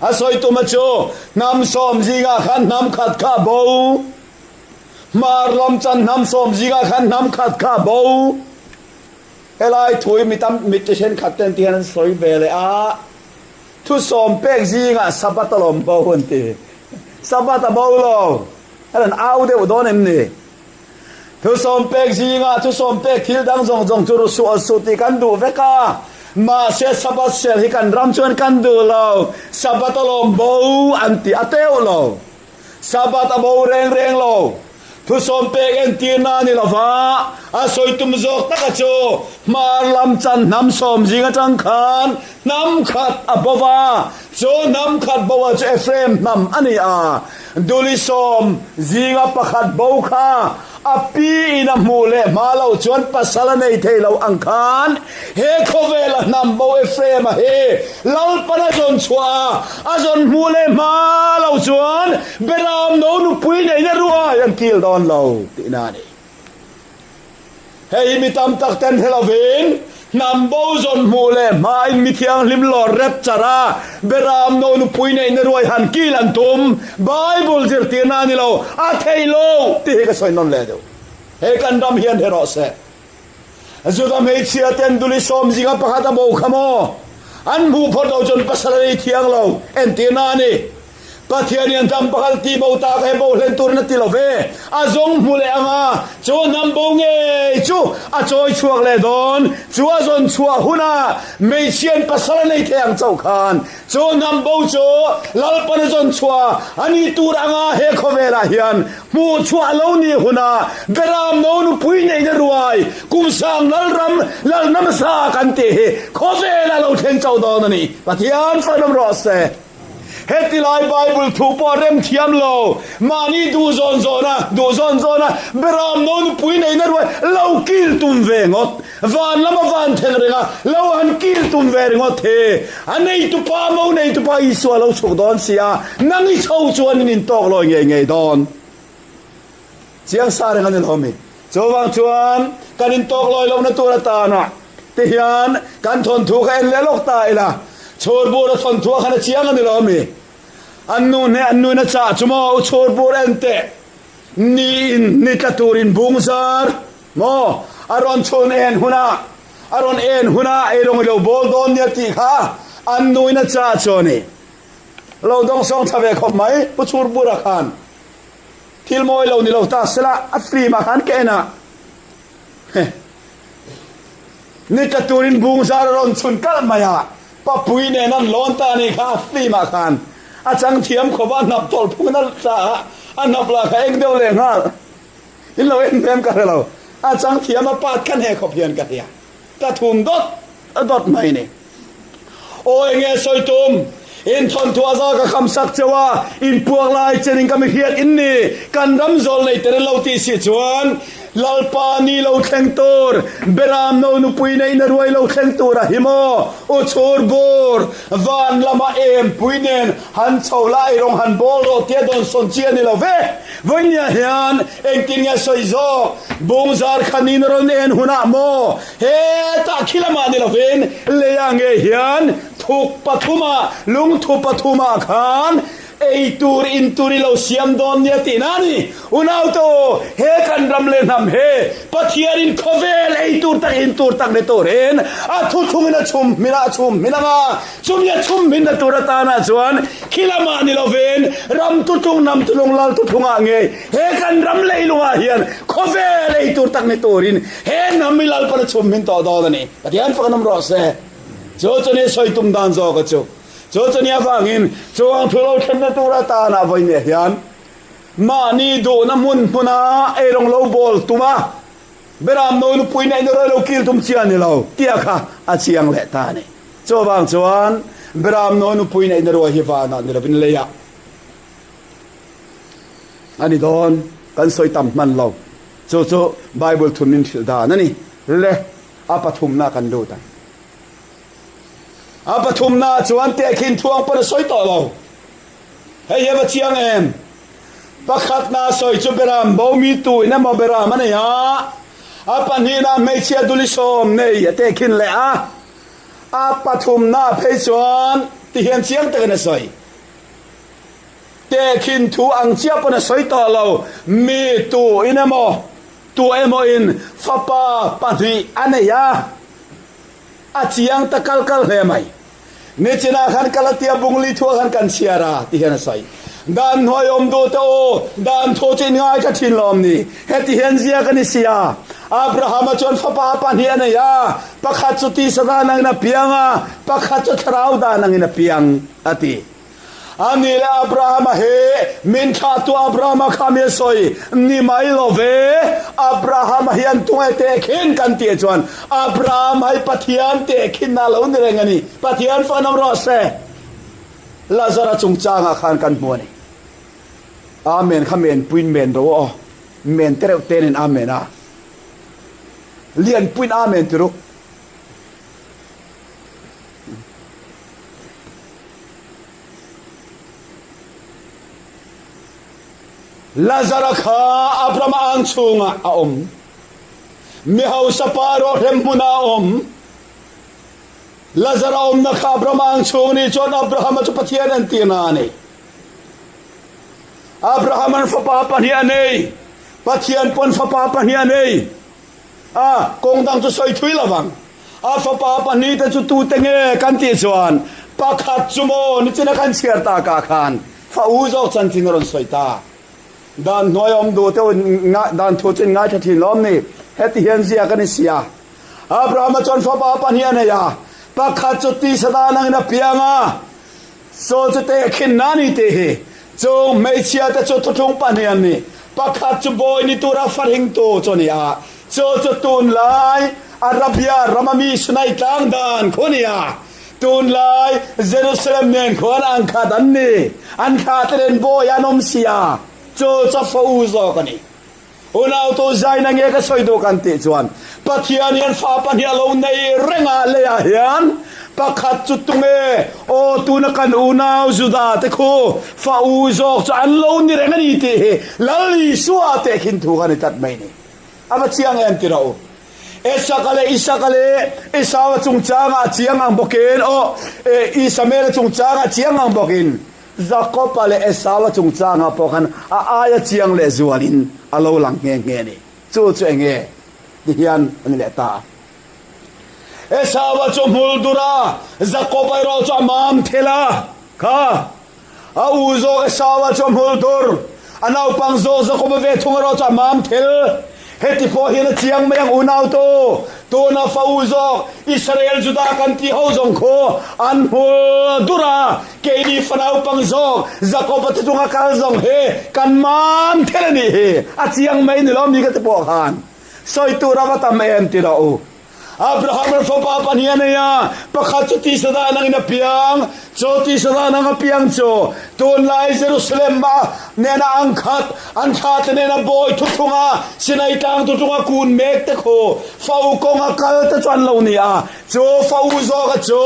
A sawi tuma chu hnam sawm zingah khan hnam khat kha a bo. Hmar lam chan hnam sawm zingah khan hnam khat kha a bo. Helai thu hi mi tam mit chi thenkhat ten ti hian an sawi ve leh a, thu sawm pek zingah Sabbath a lawm bo an ti. Sabbath a bo lo, an an au deuh dawn em ni? Thu sawm pek zingah thu sawm pek thil dang zawng zawng chu ru suh aw suh tih kan duh vek a, mahse Sabbath sel hi kan ram chuan kan duh lo, Sabbath a lawm bo an ti a teuh lo. Sabbath a bo reng reng lo. Thusawm pek entirna a ni lo va, a sawi tum zawk taka chu hmar lam chan hnam sawm zing atang khan hnam khat a bo va, chu hnam khat bo ah chu Ephraim hnam a ni a. Duli sawm zinga pakhat bo kha A pi in a hmuh leh hma loh chuan pasal a nei thei lo ang khan he khawvela hnam bo Ephraim-a hi Lalpan a zawn chhuah a, a zawn hmuh leh hma loh chuan Beram no nupui neihna ruai an kil dawn lo tihna a ni. Hei hi mi tam tak ten hre lovin hnam bo zawn hmuh leh hmain mi thianghlim lawr rep char a, Beram no nupui neihna ruai han kil an tum. Bible zirtirna a ni lo, a thei lo tih hi ka sawi nawn leh deuh. He kan ram hian hre rawh se. Juda hmeichhia ten duli sawm zinga pakhat a bo kha maw? An hmuh phawt lo chuan pasal a nei thiang lo, entirna a ni. Pathian hian hnam pakhat a ti bo tak he bo hlen turin a ti lo ve. A zawng hmu leh ang a, chu hnam bo ngei chu a chawi chhuak leh dawn. Chu a zawn chhuah hunah hmeichhiain pasal a nei thei ang chauh khan chu hnam bo chu Lalpan a zawn chhuah a ni tur anga he khawvelah hian hmuh chhuah lo ni hunah Beram no nupui neihna ruai Kumsang Lalram Lalna hmasa kan tih hi khawvelah lo thleng chauh dawn a ni. Pathian fanawm rawh se. Heti lai Bible thu pawh a rem thiam lo. Mahni duh zawn zawn a, duh zawn zawn a, Beram no nupui neihna ruai lo kil tum ve ngawt. Van lama van thleng reng a, lo han kil tum ve ringawt he. A neitupa, mo neitupa Isua lo chhuk dawn si a, nang i chho chuan in intawk lawi ngei ngei dawn. Chiang sa reng a ni lo mi. Chuvang chuan kan intawk lawi lohna tur atana ti hian kan thawnthu kha en leh lawk ta ila. Chhurbur a thawnthu a khan a chiang a ni lo mi. An nu hne an nuin a chah chu maw u chhurbur en teh ni in ni tla turin bung zar maw a rawn chhun en hunah a rawn en hunah eirawng i lo bawl dawn nia tih kha an nuin a chah chu a ni. Lo dawngsawng tha ve khawp mai pu chhurbura khan. Thil mawi lo ni lo ta sela a film ah khan ka en a ni tla turin bung zar a rawn chhun kalh mai a papui nen an lawn ta a nih kha a film ah khan a chang thiam khawp a a hnap tawlh phung in a tla a a hnap lah kha eng deuh leh nghal in lo en hmem ka hre lo a chang thiam a part kha hne khawp hian ka hria ka thum dawt dawt mai ni. Aw enge sawi tum? In thawnthu a za ka kham sak cheu a, in puak lai chen in ka mi hriat in ni. Kan ram zawl nei tel lo tih si chuan Lalpa ni lo thleng tur, Beram no nupui neihna ruai lo thleng tur a hi maw? U chhur bur, van lama em pui nen han chho la eirawng han bawl rawh tia dawn sawn chi a ni lo ve. Vawinia hian engtin nge sawi zawk? Bungzar kha ni na rawn en hunah maw? Hetah khi lamah ni lovin leiah ngei hian thuk pathumah, lungthu pathumah khan ei tur in tur i lo siam dawn nia tihna a ni. Unaute aw, he kan ram leh hnam he Pathianin khawvel ei tur tak in tur tak ni turin a thuthlungin a chhum hmin a, a chhum hmin ang a, chumi a chhum hminna tur atanah chuan khi lamah ni lovin ram tutlung, hnam tutlung, lal tutlungah ngei he kan ram leilungah hian khawvel ei tur tak ni turin He hnam hi Lalpan a chhum hmin tawh dawn a ni. Pathian fak an awm rawh se. Chu chu ni sawi tum dan zawk a chu. Chu chu ni avangin chuang thu lo thlenna tur atana vawinia hian mahni duhna hmun hmuna eirawng lo bawl tum a, Beram no nupui neih na rawi lo kil tum chi a ni lo tia kha a chiang leh ta a ni. Chuvang chuan Beram no nupui neih na ruai hi vanah ni lovin leiah a ni dawn. Kan sawi tam hman lo. Chu chu Bible thun min hrilh dan a ni. Le, a pathumna kan lut ang. A pathumna chuan tehkhin thuang pawn a sawi tawh lo. Hei hi a va chiang em? Pakhatna sawi chu beram bo mi tu in emaw beram a nei a, a pahnihna hmeichhia duli sawm nei a tehkhin leh a, a pathumna phei chuan ti hian chiang takin a sawi. Tehkhin thu ang chiah pawn a sawi tawh lo, mi tu in emaw tu emaw in fapa pahnih a nei a, a chiang ta kal kal hle mai. Nichinah khan Galatia bungli thuah khan kan chhiar a, ti hian a sawi. Dan hnuai awm duh teh u, dan thu chu in ngaithla thin lawm ni? Heti hian ziak a ni si a, Abrahama chuan fapa pahnih a nei a, pakhat chu tisa dan angin a piang a, pakhat chu thlarau dan angin a piang, a ti. A ni le Abrahama hi min thlahtu Abrahama kha mi a sawi ni mai lo ve. Abrahama hi an tunge tehkhin kan tih chuan Abraham hi Pathian tehkhinna a lo ni reng a ni. Pathian fak an awm rawh se. Lazara chungchangah khan kan hmu a ni. Amen kha men puin men ro aw. Men te reuh te nen amen a. Lian puin amen ti ruk. Lazara kha Abraham ang chungah a um. Mi hausa pa erawh hrem hmunah a um. Lazara umnak kha Abraham ang chung nih cun Abraham cu Pathian an ti na ni. Abraham an fapa pahnih a nei. Pathian pon fapa pahnih a nei. A kong dang cu soi thui lovang. A fapa pahnihte cu tute nge kan ti chuan pakhat cu maw nichin a kan chhiar ta ka khan fa u zawk chanchin a rawn sawi ta. Dan hnuai awm duh te dan thu chu in ngaithla thin lawm ni. Heti hian ziak a ni si a. Abrahama chuan fapa pahnih a nei a, pakhat cu tisa dan angin a piang a, Saw cu tehkhin na ni ti hi cung hmeichhia te cu thuthlung pahnih an ni. Pakhat cu bawi ni tura farhingtu cu ni a, cu cu tunlai Arabia ram a mi Sinai tlang dan khu ni a. Tunlai Jerusalem nen khuan ang khat an ni. An thla te nen bawi an um si a, cu cu fa u zawk a ni. Unau tu zai na nge ka soi duh kan ti chuan Pathian hian fa pahnih a lo nei reng a lei ah hian pakhat cu tunge aw tuna kan unau Juda te khu fa u zawk chu an lo ni reng a ni tih hi Lal Isua te khin thu kha ni tlat mai ni a va chiang em ti rawh u Esaka le Isaka le Esau a chungchangah a chiang ang bawkin aw Isamael a chungchangah a chiang ang bawkin Jakob-a leh Esau-a chungchangah pawh khan a aia chiang leh zualin a lo lang nghe nghe a ni. Chu chu eng nge ti hian a ni leh ta a. Esau-a chu hmul dur a, Jakob-a erawh chu a mam thel a. Kha a u zawk Esau-a chu a hmul dur, a naupang zawk Jakob-a ve thung erawh chu a mam thel. Heti pawh hian a chiang mai ang unautu, tuna fa u zawk Israel Juda kan tih ho zawng khu an hmul dur a, keini fa naupang zawk Jakob-a thuchunga kal zawng hi kan mam thel a nih hi, a chiang mai ni lo mi ka ti pawh khan sawi tur a va tam em ti rawh u. Abraham ram fapa pahnih a nei a, pakhat chu tisa dan angin a piang, chu tisa dan ang a piang chu tunlai Jerusalem ah nena ang khat, an thlate nena bawi thuchunga Sinai tlang thuchunga kun mek te khu fa u kawnga kal te chu an lo ni a, chu fa u zawka chu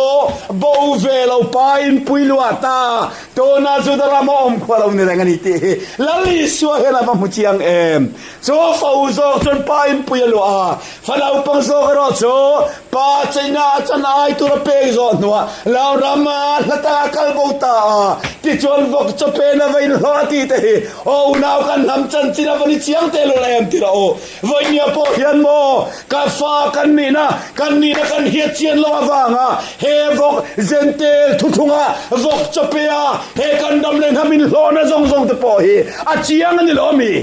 bo ve lo pa in pui luah ta, tuna Juda ram a awm khu a lo ni reng a ni tih hi Lal Isua hian a va hmu chiang em. Chu fa u zawk chuan pa in pui a luah a, Fa naupang zawk erawh chu pa cheina a chan ai tur a pek zawh hnuah lo ram a hla tak a kal bo ta a, tichuan vawk chaw pen a va inhlawh a tih te hi aw unau kan hnam chanchin a va ni chiang teh lul em ti rawh u. Vawinia pawh hian maw ka fa kan nihna kan nihna kan hiat chian loh avanga he vawk zentel thuthlunga vawk chaw pe a he kan ram leh hnam inhlawhna zawng zawng te pawh hi a chiang a ni lo mi?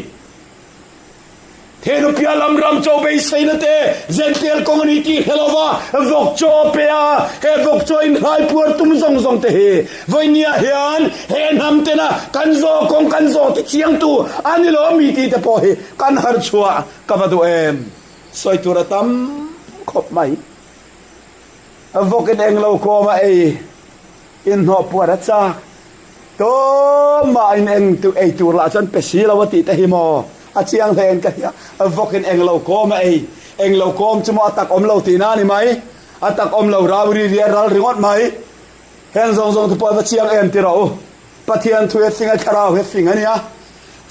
He nupia lam ram chaw beiseina te Zential kawng a ni tih hre lova vawk chaw a pe a, he vawk chaw inhlai puar tum zawng zawng te hi vawinia hian he hnam tena kan zawh kawng kan zawh ti chiangtu a ni lo mi tih te pawh hi kan har chhuah ka va duh em. Sawi tur a tam khawp mai. Vawkin englo kawm a ei inhnawh puar a chak. Tumah in eng ei tur lah chuan pe si lo a tih te hi maw a chiang hle in ka hria. Vawkin eng lo kawm a ei, eng lo kawm chu maw a tak awm lo tihna a ni mai. A tak awm lo rau ri ri a ral ringawt mai. Heng zawng zawng te pawh va chiang em ti rawh u. Pathian thu he fing a thlarau he fing a nia.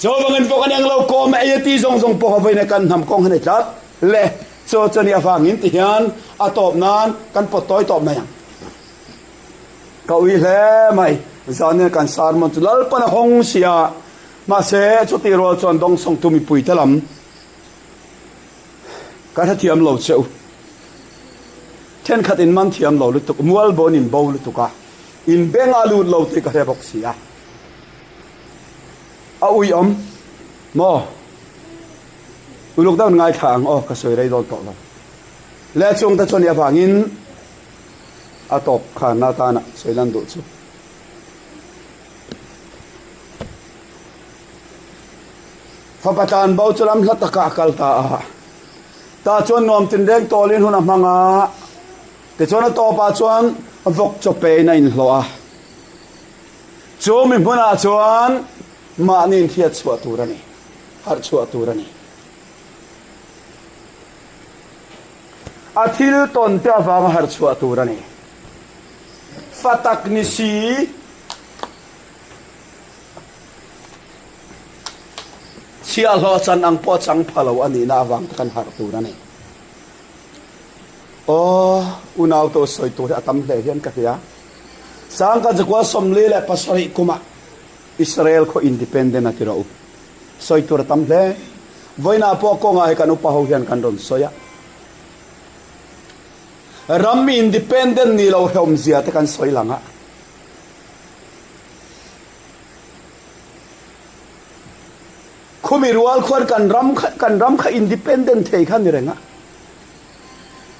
Chuvangin vawk an englo kawm ei a ti zawng zawng pawh a vawiin a kan hnam kawng han i tlat le. Chu chu nih avangin ti hian a tawp nan kan pawt tawi tawp mai ang. Ka ui hle mai. Zanin kan sermon chu Lalpan a hawng sia. Mahse chutih rual chuan dawngsawngtu mipuite lam ka hrethiam lo che u. Thenkhat in man thiam lo lutuk, mual bawn in bo lutuk a, in beng a lut lo tih ka hre bawk si a. A ui awm maw? Uluk deuh in ngaithla ang aw, ka sawi rei dawn tawh lo. Le chungte chuan i avangin a tawp kharna atana sawi lan duh chu. Fapa tlanbo chu lam hla takah a kal ta a. Tah chuan nuam tinreng tawlin hun a hmang a, tichuan a tawpah chuan vawk chaw pein a inhlawh a. Chu mi hmunah chuan mahni inhriat chhuah tur a ni, harh chhuah tur a ni. A thil tawn te avanga harh chhuah tur a ni. Fa tak ni si. Chhiahhlawh chan ang pawh chang pha lo a nihna avang te kan harh tur a ni. Aw, unau te u sawi tur hi a tam hle hian ka hria. Sangka Jakua 47 kumah Israel khaw independent a ti rawh u. Sawi tur a tam hle. Vawiinah pawh kawngah hi kan upa ho hian kan rawn sawi a. Ram independent ni lo hrehawmzia te kan sawi lang a. Khumi rual khuan kan ram kha kan ram kha independent thei kha ni reng a.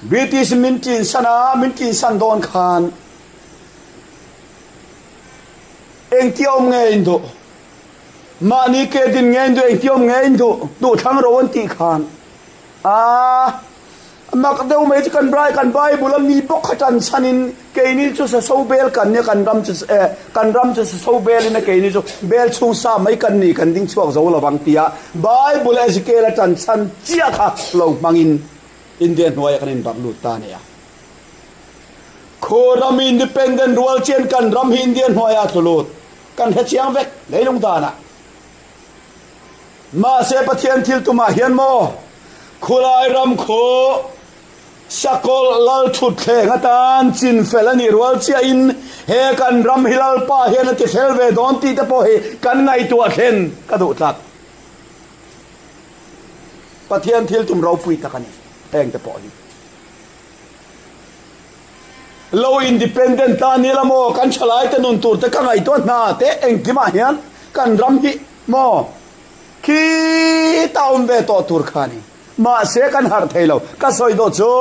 British min tin san a, min tin san dawn khan engtia awm nge in duh? Mahni ke din nge in duh engtia awm nge in duh? Duh thlang ro an tih khan a Mak deuh mai chu kan rai kan Bible a mi bawk kha tan chhanin keini chu saso bel kan nia kan ram chu eh kan ram chu saso belin a keini chu bel chhung sa mai kan ni kan ding chhuak zo lovang tia Bible Ezekiel a tan chhan chiah kha lo hmangin India hnuaiah kan inbarh lut ta a nia. Khu ram independent rual chian kan ram hi India hnuaiah a tlu lut kan hre chiang vek leilung danah. Mahse Pathian thil tumah hian maw khulai ram khu sakawlh lal thutthleng atan chin fel a nih rual chiahin he kan ram hi Lalpa hian a ti fel ve dawn tih te pawh hi kan ngaihtuah thlen ka duh tlat. Pathian thil tum ropui tak a ni heng te pawh hi. Lo independent ta ni la maw kan thalai te nun tur te ka ngaihtuah hna te engkimah hian kan ram hi maw khita awm ve tawh tur kha ni. Mahse kan harh thei lo. Ka sawi dawh chu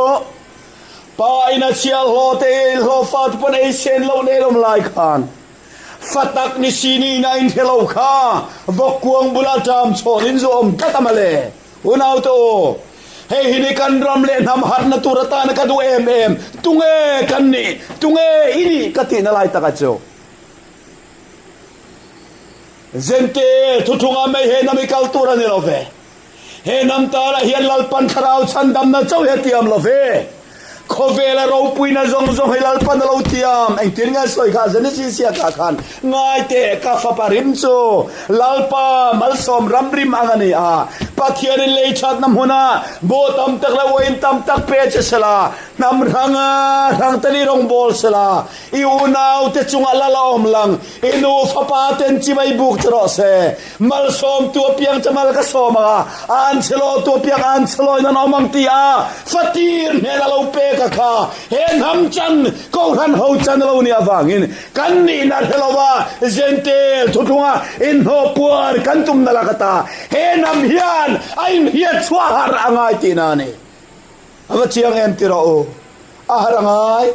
pa in a chhiar hlaw te ei hlaw fa te pawn ei sen loh nei lawm lai khan fa tak ni si ni in a inhre lo kha vawk kuang bula ṭam chhawn in zu awm tlat a mawle. Unaute aw, hei hi ni kan ram leh hnam harhna tur atana ka duh em em, tunge kan nih, tunge i nih ka tihna lai taka chu. Zente, thuthunga mai he hnam i kal tur a ni lo ve. He hnam tarah hian Lalpan thlarau chhandamna chauh hi a tiam lo ve. Khawvela ropuina zawng zawng hi Lalpan a lo tiam. Engtin nge sawi kha Genesis ziakah khan, Ngai teh, ka fapa rim chu Lalpa malsawm ram rim ang a ni a. Pathianin lei thatna hmunah buh tam tak leh uain tam tak pe che sela, hnam hranga hrang te nih rawngbâwl sela, i unaute chungah lal a awm lang, i nu fapa ten chibai buk che rawh se. Malsawmtu apiang che mal ka sawm ang a, a anchhelawtu apiang a anchhelawiin an awm ang ti a fatir hnen a lo pek a kha he hnam chan Kohhran ho chan a lo nih avangin kan nihna hre lova Jentail thuthlunga inhnawh puar kan tumna lak ata he hnam hian a inhriat chhuah harh a ngai tihna a ni. A va chiang em ti rawh u, a harh a ngai.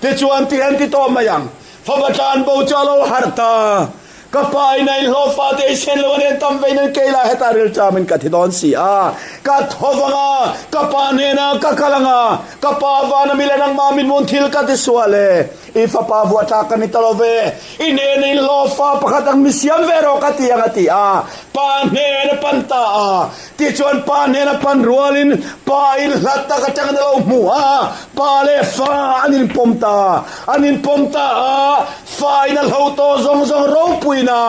Tichuan ti an ti tawh mai ang. Fapa tlan bo chu a lo harh ta. Ka pa in a inhlawh fate i sen lo a nen tam vein an kei lai hetah rilṭam in ka thi dawn si a. Ka tho vang a, ka pa hnenah ka kal ang a, ka pa vana mi leh nangmah mithmun thil ka ti sual e. I fapa vuah tlak ka ni ta lo ve. I hnena inhlawh fa pakhat ang mi siam ve rawh ka ti ang a ti a. Pa hnen a pan ta a. Tichuan Pa hnen a pan rualin Pa in hlat tak atangin a lo hmu a, Pa leh Fa an inpawm ta. An inpawm ta a, Fa in a hlo tawh zawng zawng ropuina,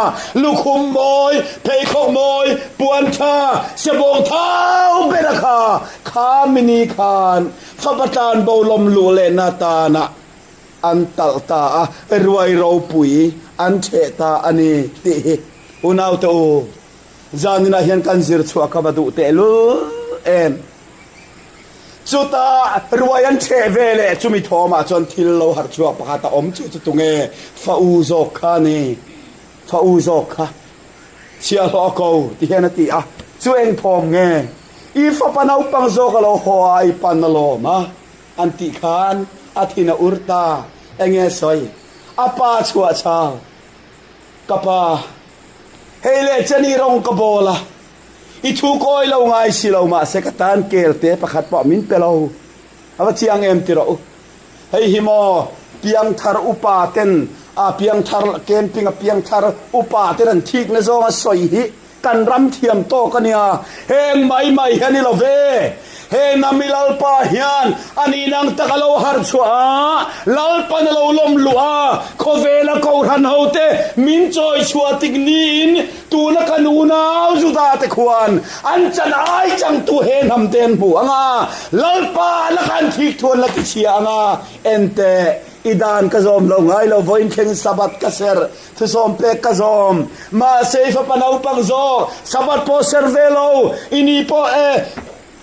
lukhum mawi, pheikhawk mawi, puan tha, sebawng thau bera kha, kha mini khan fapa tlanbo lawm luh lehna tana an talh ta a, ruai ropui an theh ta a ni tih hi unaute u, zaninah hian kan zir chhuah ka va duh tehlul em. Chutah ruai an theh ve leh chumi thawmah chuan thil lo harh chhuak pakhat a awm chu chu tunge fa u zawk kha a ni, fa u zawk kha chhiahhlawh a ko ti hian a ti a, chu eng thawm nge i fapa naupang zawk a lo haw a i pan alawm a. An tih khan a thin a ur ta. Enge sawi? A pa chhuah chau. Ka pa, hei leh chani rawng ka bawl a, i thu kawi lo ngai si lo mahse ka tan kel te pakhat pawh min pe lo. A va chiang em ti rawh u. Hei hi maw piangthar upa ten a piangthar camping a piangthar upa ten an thikna zawng a sawi hi Kan ram thiam tawk a nia, heng mai mai hi a ni lo ve. He Nami Lalpa hian a ninang tak a lo harh chhuah a, Lalpan a lo lawm luh a, khawvela Kohhran hote min chawi chhuah tik niin tuna kan unau Juda te khuan an chan ai changtu he hnam te an hmu ang a, Lalpa laka an thik thu an la ti chhia ang a, Enteh, i dan ka zawm lo ngai lo, vawiin thleng Sabbath ka serh. Thusawm pek ka zawm. Mahse i fapa naupang zawk, Sabbath pawh ser ve lo, i ni pawh e,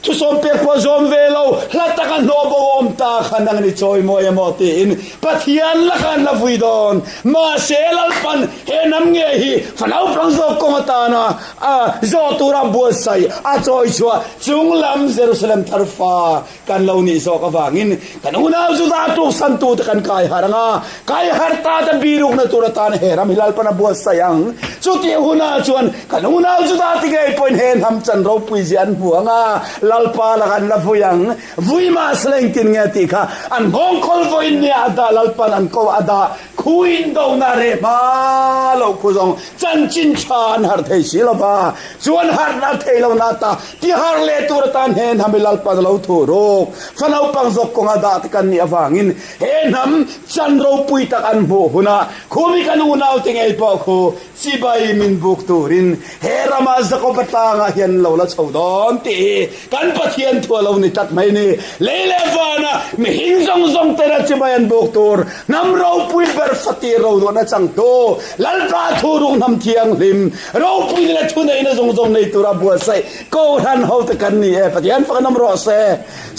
thusawm pek pawh zawm ve lo, hla taka hnawh bo awm ta kha nang ni chawimawi emaw tiin Pathian lakah an la vui dawn. Mahse Lalpan he hnam nge hi fa naupang zawk kawng atana a zawh tura buatsaih a chawi chhuah chunglam Jerusalem thar fa Kan lo nih zawk avangin kan unau Judah tuksantute kan kai harh ang a, kai harh ta te birukna tur atan he ram hi Lalpan a buatsaih ang. Chutih hunah chuan kan unau Judah ti ngei pawhin he hnam chan ropui zia an hmu ang a, Lalpa lakah an la vui ang. Vui mahsela engtin nge tih kha an nghawngkawl vawiin nia a dah Lalpan an ko a dah khuin dona reh hma loh khu zawng chanchin tha an harh thei si lova, chuan harhna thei lohna ata Ti har leh tur atan he hnam i Lalpan a lo thu ruk. Fa naupang zawk kawnga dah te kan nih avangin he hnam chan ropui tak an hmuh hunah khumi kan unaute ngei pawh khu chibai min buk turin he rama Jakoba tlangah hian lo la chho dawn tih hi kan Pathian thu a lo ni tlat mai ni. Lei leh vana mihring zawng zawng tena chibai an buk tur hnam ropui ber fatir roduahna changtu Lalpa thu ruk hnam thianghlim Ropuina leh thuneihna zawng zawng nei tura buatsaih Kohhran hote kan ni e, Pathian fak an awm rawh se.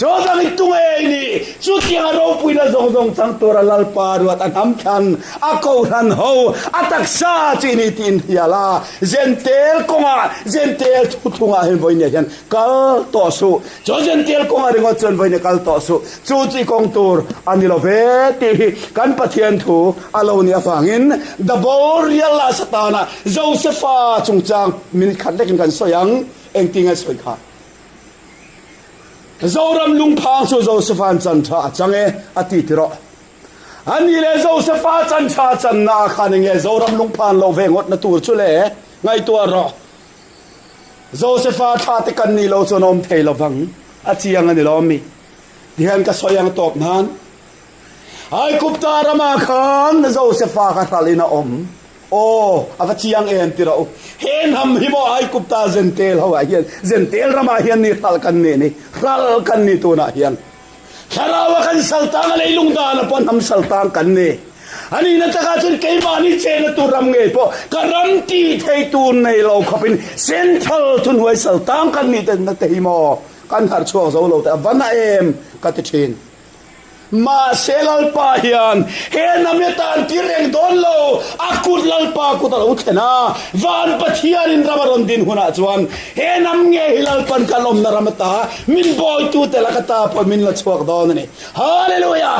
Chuvangin tunge i nih? Chutianga ropuina zawng zawng chang tura Lalpa ruat a hnam thlan a Kohhran ho a taksa chu i ni tih inhrial a, Zentel kawngah, Zentel thuthlungah hian vawinia hian kal tawh suh. Chu Zentel kawngah ringawt chuan vawinia kal tawh suh. Chu chi kawng tur a ni lo ve tih hi kan Pathian thu a lo nih avangin The Boreal-a Satana Josepha chungchang minute khat lekin kan sawi ang. Engtin nge sawi kha? Zoram lungphang chu Josepha'n chan tha a chang e a ti ti rawh. Ani leh Josepha chan tha channa ah khan enge Zoram lungphan loh ve ngawtna tur chu le? Ngaihtuah rawh. Josepha thla te kan nih loh chuan a awm thei lovang a chiang a ni lo ami? Tihian ka sawi ang tawp nan. Aigupta ramah khan Josepha kha hralhin a awm. Aw, a va chiang em ti rawh u. He hnam hi maw Aigupta Zentel ho ah hian, Zentel ramah hian ni hral kan nih ni, hral kan ni tunah hian. Thlarau a kan saltang a leilung dan a pawh hnam saltang kan ni. A nihna takah chuan keimahni chenna tur ram ngei pawh ka ram tih thei tur nei lo khawpin Central thuhnuai saltang kan nih te na te hi maw kan harh chhuak zo lo te a va na em ka ti thin. Mahse Lalpa hian he hnam hi a tan tir reng dawn lo, a kut Lalpa kut a lo thlen a, van Pathianin ram a rawn din hunah chuan he hnam nge hi Lalpan kan awmna ram ata min bawitute laka ta pawh min la chhuak dawn a ni. Hallelujah!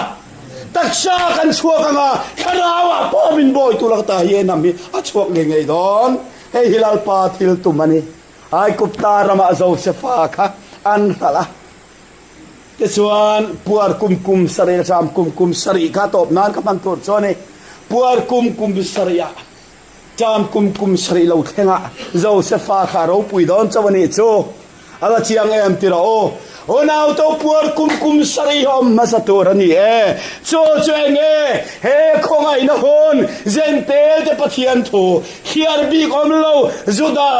Taksa kan chhuak ang a, thlarauah pawh min bawitu laka ta hi he hnam hi a chhuak ngei ngei dawn. Hei hi Lalpa thil tum a ni. Aigupta ramah Josefa kha an hralh a. Tichuan, puar kum kum sarih a cham kum kum sarih kha tawp nan ka hman tur chuan i puar kum kum sarih ah. Ṭam kum kum sarih lo thlengah Josefa kha a ropui dawn chauh a nih chu. A va chiang em ti rawh u. Unau to puar kum kum sarih hi awm hmasa tur a ni e. Chu chu eng nge he khawngaihna hun Zentel te Pathian thu thliar bik awm lo Juda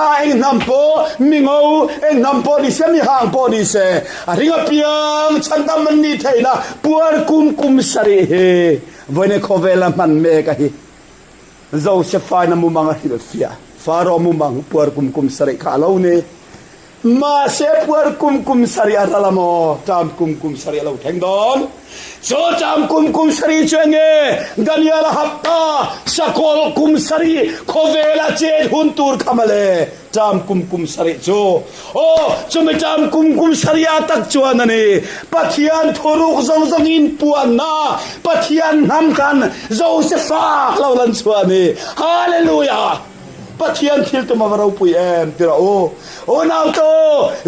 a eng hnam pawh mingo eng hnam pawh ni se mi hang pawh ni se a ring apiang chhandam an nih theihna puar kum kum sarih hi vawiin khawvela hman mek a hi. Josefa in a mumang a hrilhfiah. Faro mumang puar kum kum sarih kha a lo ni. Mahse puar kum kum sarih a ral a maw? Ṭam kum kum sarih a lo thleng dawn. Cu ṭam kum kum sarih cu enge? Daniel a hapta sakawlh kum sarih khawvel a chet hun tur kha mawle. Ṭam kum kum sarih cu. Aw, cumi ṭam kum kum sarih ah tak chuan a ni. Pathian thuruk zawng zawng in puannak Pathian hnam kan Josefa lo lan chuah ni. Hallelujah! Pathian thil tum a va ropui em ti rawh u. Unau to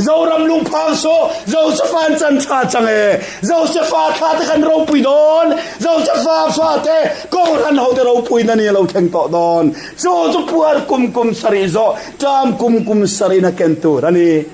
Zoram lungphang su Josefa an chan tha chang e. Josefa thla te kan ropui dawn. Josefa fa te kohhran ho te ropui na ni lo thleng tawh dawn. Chu chu puar kum kum sarih zawh ṭam kum kum sarih na ken tur a ni.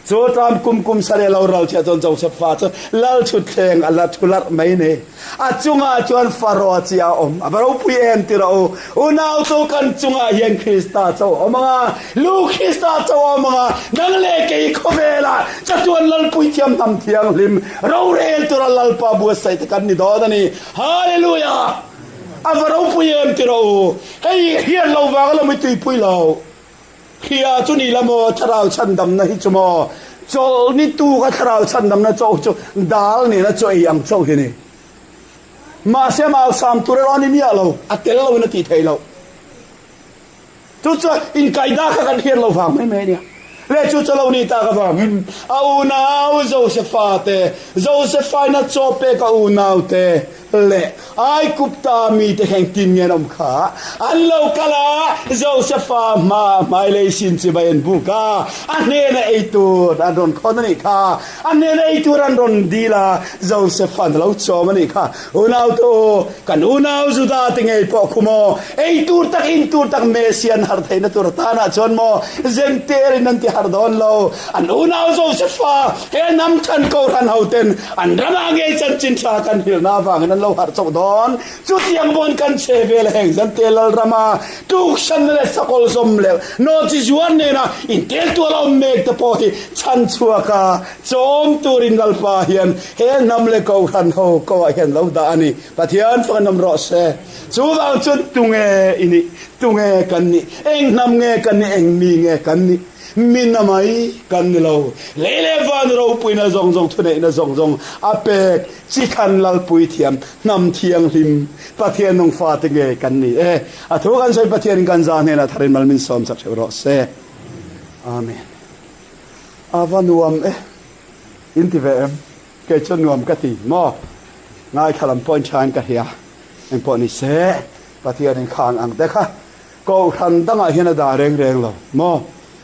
Chu ṭam kum kum sarih a lo ral chiah chuan Josef fa chu lal ṭhutthleng a la ṭhu larh mai ni. A chungah chuan Faraoh chi a awm. A va ropui em ti rawh u. Unau chu kan chungah hian Krista cho a awm ang a, lu Krista cho a awm ang a, nang leh kei khawvelah chatuan Lalpuithiam hnam thianghlim rorel tura Lalpa buatsaih te kan ni dawn a ni. Hallelujah! A va ropui em ti rawh u. Hei hian lo vang a lo mi tuipui lo. Hria chu ni la maw thlarau chhandamna hi chu maw chawlh ni tu kha thlarau chhandamna chaw chu dal nena chaw ei ang chauh hi ni. Mahse mausam tur erawh a ni miah lo, a tel loin a tih theih loh. Chu chu inkaida kha kan hriat lo vang mai mai a nia. Le chu chu lo ni tak avangin a unau Josefa te, Josefa-in a chaw pek a unau te leh Aigupta mite kha engtin nge an awm kha? An lo kal a, Josefa hmaah hmailei sin chibai an buk a, a hnena ei tur an rawn khawn a nih kha. A hnena ei tur an rawn dil a, Josefa'n a lo chawm a nih kha. Unau te u, kan unau Juda te ngei pawh khu maw, ei tur tak, in tur tak Messia an har theihna tur atanah chuan maw, Zentel in an ti har dawn lo. An unau Josefa he hnam than kohhran ho ten an ramah ngei chanchin tha kan hilna avangin an lo harh chauh dawn. Chutiang pawn kan che vel heng Zentel lal rama tuksanna leh sakawl zawm leh nawhchi zuar nena inteltual a awm mek te pawh hi chhanchhuak a Chawm turin Lalpa hian he hnam leh kohhran ho koah hian lo dah a ni. Pathian fak an awm rawh se. Chuvang chuan tunge i nih? Tunge kan nih? Eng hnam nge kan nih? Eng mi nge kan nih? Mi na mai kan ni lo. Lei leh van ropuina zawng zawng thuneihna zawng zawng a pek chi khan Lalpui thiam hnam thianghlim Pathian nung fate nge kan ni e. A thu kan sawi Pathianin kan za hnenah tharin mal min sawm sak theuh rawh se. Amen. A va nuam e. In ti ve em? Kei chuan nuam ka ti maw? Ngaithla lam pawhin thain ka hria. Engpawh ni se, Pathianin khang ang te kha Kohhran dangah hian a dah reng reng lo maw?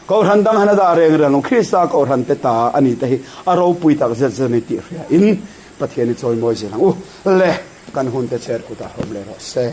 Kohhran dang hian a dah reng reng lo. Krista Kohhran te ta a ni te hi a ropui tak zet zet a ni tih hria in Pathian i chawimawi zel ang u. Le, kan hun te chair kutah hlawm leh rawh se.